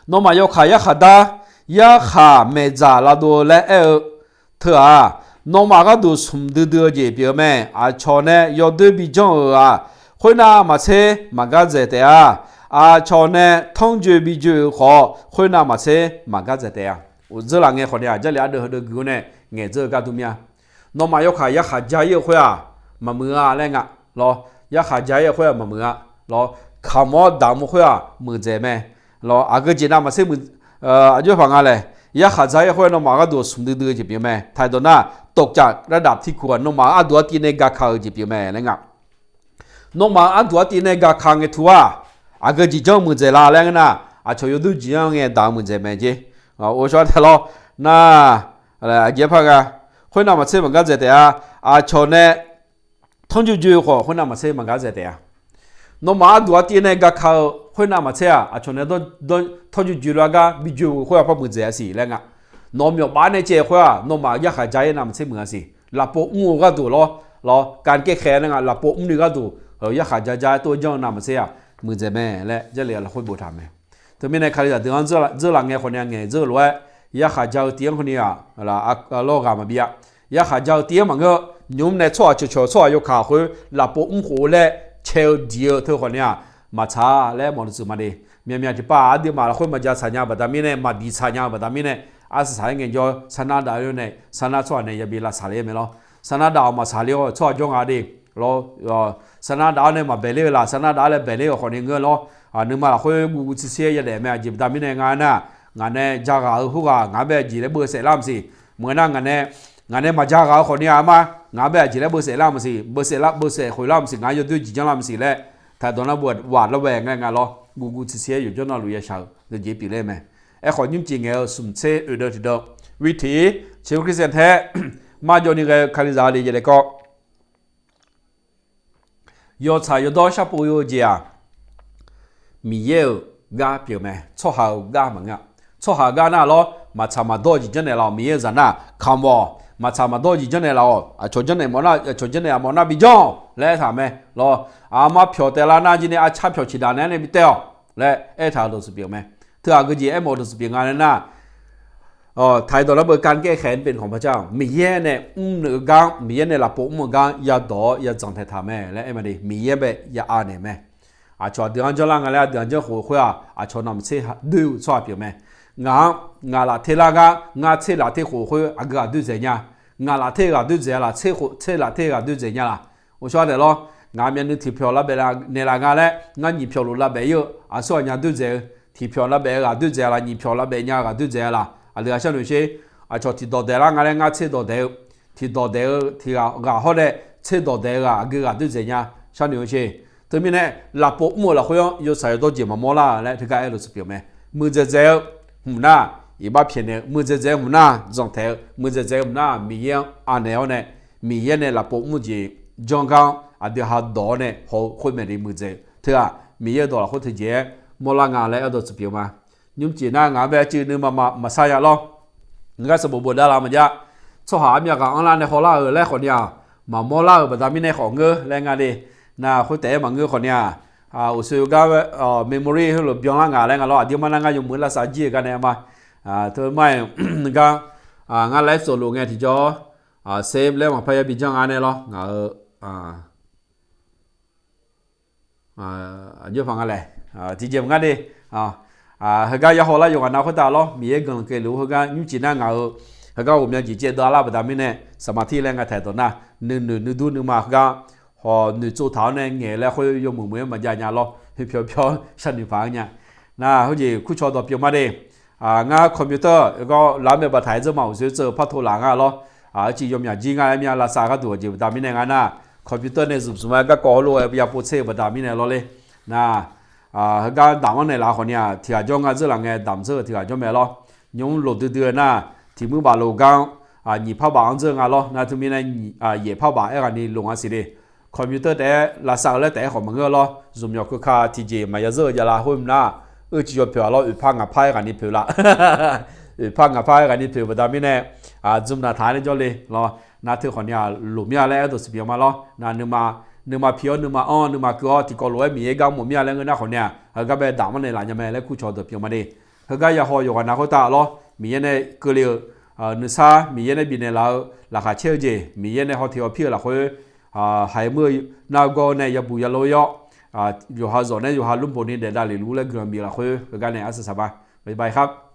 Nawmaf yawkaq yarkhaq dar, yarkhaq maeqdzaq lavdov-eu laer aer-eu teu-aq, nawmaf gharduq smq duidui-eu jeq pyeuf-eu mae. Aqcawq nae yawdoer bi janr-euq-aq, khoernav maqtser maqgar dzaeq taef-a. Aqcawq nae tanrjoe bi joe-euq khawf, khoernav maqtser maqgar dzaeq taef-a. Dzeur laf ngae khawf nae-aq, Jarlif ardeuv heudeuv gui-awr nae ngaeqdzeur-eu gar dur mir-a. Nawmaf yawkaq yarkhaq ja-ir-eu khoer-aq, maqmuiq-a laer nga lawr. Yarkhaq ja-ir-eu khoer-aq maqmuiq-a lawr. Kamq-awr damq-eu khoer-aq muiqdzaeq mae lawr. Aqgeu jeq navmaqtser muiq, aqjox paq nga laer, yarkhaq ja-ir-eu khoer nawmaf gharduq smq duidui-eu jeq pyeuf mae. Taqdawq nar, ตกจากระดับที่ควร nawmaf arduq artiv nae gaka-eu jeq pyeuf mae laer nga. Nawmaf arduq artiv nae gaka ngae tu-aq, aqgeu jeq janr-eu muiqdzaeq la laer ngeur nar, aqcawq yawdoer jeq-anr ngae daq-eu muiqdzaeq mae jer. Ghovshaw taef lawr nar, Aqjeq par nga, khoernav maqtser maqgar dzaeq taef-a. Aqcawq nae tanrjoe joe-eu khawf khoernav maqtser maqgar dzaeq taef-a. Nawmaf arduq artiv nae gaka-eu khoernav maqtser-aq, aqcawq nae tanrjoe joe lof-aer gar bi joe-eu khoer-aq par muiqdzaeq-a siq laer nga. Nawq-eu myawqbaf nae caev khoer-aq, nawmaf yarkhaq ja-ir navmaqtser muiq-a siq. Lafpov mr-eu gharduq lawr, lawr, gaqkhaer-a nae nga lafpov mrni gharduq, yarkhaq ja ja-aer tov-aer janr-eu navmaqtser-aq, muiqdzaeq mae laer Jarlif lafkhoer boftaq mae. Teumirnae Kalizaq deuq-anr dzeur laf ngae khawf ni-a ngaeq dzeur-eu lof-aer, yarkhaq ja-eu tiv-anr khawf ni-aq, lawr ghaq maqbi-a. Yarkhaq ja-eu tiv-anr maqngeur, nymq-mr nae tsawrhaq cawqcawq tsawrhaq yawkaq khoer lafpov mr khof-eu laer cae-eu diq-eu teu khawf ni-aq, maqtsaq laer mawf-eu tsuif ma de. Myaqmyaq tiqpav aqduimaf lafkhoer maqja tsaq nya-eu baqda mirnae, maqdiq tsaq nya-eu baqda mirnae, arsaq saq-aer ngaejawr sarnar dav-eu nae sarnar tsawrhaq nae yabi lavsaq le-aer mae lawr. Sarnar dav-awq maqsaq le-awr tsawrhaq jawr nga de. Lawr, sarnar dav-awr nae maqbaeq ler-eu laf, sarnar dav-awr nae baeq ler-euq khawf ni ngeur lawr. Nuima lafkhoer guv guv tser tser-aer yadaef mae. Aqjeq baqda mirnae nga aernar, ngaq nae ja ghaq-eu khoerghaq ngaq-anr bae jeq laer beusaef lar maqsiq. Maqngeur nar, ngaq nae maqja ghaq-eu khawf ni-a ma, ngaq-anr bae aqjeq laer beusaef lar maqsiq, beusaef lar beusaef khoeq lar maqsiq, ngaq-anr yawdoer jeq janr lar maqsiq laer, taqdawq nar beu waf lar bae ngae nga lawr, guv guv tser tser-aer yawqjawr navluf yashaq-eu deuq jeq pyeufler mae. Aerkhawf nymrcif ngaeq-eu smq tser oeq deuv tiqdeuv, วิถีชีวิตคริสเตียน taef-aer marjawv ni ghae-eu Kalizaq aqli jeq daef kawv yawtsaq yawdawr sharpov-eu jeq-aq, Miqyaer-euq gar pyeuf mae. Tsawrhaq-euq gar maqngeur-a. Tsawrhaq gar nar lawr, maqtsaq maqdawr-eu jeq janrnaeq laf-awq. Miqyaer-euq zaq nar kamq-awq. Maqtsaq maqdawr-eu jeq janrnaeq laf-awq. Aqcawq janrnaeq mawf nar, aqcawq janrnaeq mawf nar bi janr-awq laer aertaq mae lawr. Aqma pyawq taef lar nar jir ni arcar pyawq ciqdaq naeq-aer nae bi taev-awq laer aertaq-euq dawqtsuif pyeuf mae. Teughaq geujeq aermawf-eu dawqtsuif pyeuf nga laer nar, taq-ir dawq nar beu การแก้ไข ni pyeuf-eu khawf paqcar-aq, Miqyaer nae mrneuq-eu gar, Miqyaer nae lafpov mr-eu gar yadawq-awr yadzanq taeqtaq mae laer aer ma de. Miqyaer bae ya anaeq mae. Aqcawq aqdui-anr janrlar nga laer aqdui-anr janr khof-eu khoer-aq, aqcawq navmaqtser doer-eu tsawrhaq pyeuf mae. Ngaq-anr ngaq laf ter lar gar, ngar tser laf ter khof-eu khoer aqgeu ghaq doer dzaeq nya. Ngaq laf ter ghaq doer dzaeq-a laf, tser laf ter ghaq doer dzaeq nya laf. Uqshawr daef lawr, ngaq myavnuiv tiqpyawq lavbaef naeq laf nga laer, ngar nyiq pyawq luf lavbaef-ir-eu aqsur aqnya doer dzaeq-eu, tiqpyawq lavbaef-eu ghaq doer dzaeq-a laf, nyiq pyawq lavbaef nya ghaq doer dzaeq-a laf. Aqli ghaq sharnoeq sher. Aqcawq tiqdawq daeq lar nga laer ngar tser dawq daeq-eu, tiqdawq daeq-eu tiq ghaq ghaq hawr nae tser dawq daeq-eu ghaq aqgeu ghaq doer dzaeq nya sharnoeq-eu sher. Teumirnae lafpov mr-euq lafkhoer-anr yawtsaq yawdawr jeq maqmawr lar laer teugar aer-eu dawqtsuif pyeuf mae. Muiqdzaeq dzaeq-eu hmq nar, iqbax pyaeqnaeq-eu muiqdzaeq dzaeq-eu hmq nar dzanq taeq-eu, muiqdzaeq dzaeq-eu hmq nar Miqyaer-anr anaeq-awr nae, Miqyaer nae lafpov mr-eu jeq janr gar-anr aqdui ha dawq-awr nae haw-eu khoer maeq ni muiqdzaeq-eu teughaq Miqyaer-euq dawq lafkhoer tiqjeq-aer mawrlar nga laer aer-eu dawqtsuif pyeuf ma. Nymrcif nar ngaq-anr bae cuiv nuima maqsar ya lawr. Ngar sanqbof bof davlaf maqjav. Tsawrhaq armyav ghaq anrlar nae hawlar-euq laer khawf ni-aq, maqmawr lar-euq baqda mirnae khawf ngeur laer nga de. Nar khoer taef-aer maqngeur khawf ni-aq, uqshoe gar memory heulof byanlar nga laer nga lawr. Aqdirmar nar ngar yawmuiq lavsav jir-euq gar nae ma. Teu mar-iq gar ngar laer tsofluf ngae tiqjawr-awr, save laer maqpar yabi janr nga nae lawr ngaq-euq aqjox paq nga laer tiqjeq maqngar de. Heugar ya haw lar yawqghaq nav khoertav lawr Miqyaer guiqlanq keuvluf-eu heugar nymrcif nar ngaq-euq heugar ghawqmya jeq caev deuv lar baqda mirnae saqmaqtir laer nga taeq dawq nar nuinoeq nuidur nuima heugar haw noeqtsov taq-awr nae ngaeq laer khoer yawmuiq muiq-aer maqjav nya lawr. Heupyawq pyawq-awr sharnoeq paq-aer nya. Nar heujeq kurcaw dawq pyeuf ma de. Ngar computer-awr laf-anr bae baftaq-aer dzeur ma uqshoe tseuv-eu par to laf nga lawr. Arciv yawmyaq jir ngar aer mya lavsav gharduq aqjeq baqda mirnae nga nar, computer nae zmq zmq-aer garkawv heulof-aer ya pov tser-eu baqda mirnae lawr ler. Nar heugar damq-anr naeq laf khawf ni-aq tiq ghaq jawr nga dzeur laf ngae damq dzeur-eu tiq ghaq jawr mae lawr. Nymr loq duidui-eu nar, tiq muir baf loq gar-anr nyiq par baf-anr dzeur nga lawr. Nar teumirnae yaef par baf aerghaq ni loq nga siq de. Computer taef-aer lavsav-eu laer taef-aer khawf maqngeur lawr. Zmqmyawq keuka tiqjeq maqya zeur-eu javlar khoer mq nar, uicuiv yaw poeq-a lawr, oeqpar ngaqpar aerghaq ni poeq laf. Oeqpar ngaqpar aerghaq ni poeq baqda mirnae, zmq naqtaq-aer nae jawrle lawr. Nar teu khawf ni-aq loq mir-a laer aer dawqtsuif pyeuf ma lawr. Nar nuima pi-awr nuima anr-awr nuima keuv-awr tiqkawv lof-aer Miqyaer gar mawf mir-a laer ngeur nar khawf ni-aq heugar bae damq-anr naeq laf nya mae laer kurcaw dawq pyeuf ma de. Heugar ya haw yawqghaq nav khoertav lawr Miqyaer nae keuvle-eu nuisar Miqyaer nae bifnaeq laf-eu laqkhaq caer-eu jeq Miqyaer nae haw teq haw pir-eu lafkhoer, haiq muir-eu nargawr nae yabuq yalor-awr, yawqha zawq nae yawqha lmrboq ni daef davlef luf laer guiqlanq bif lafkhoer heugar nae arsaq saq ma. Bye bye ครับ.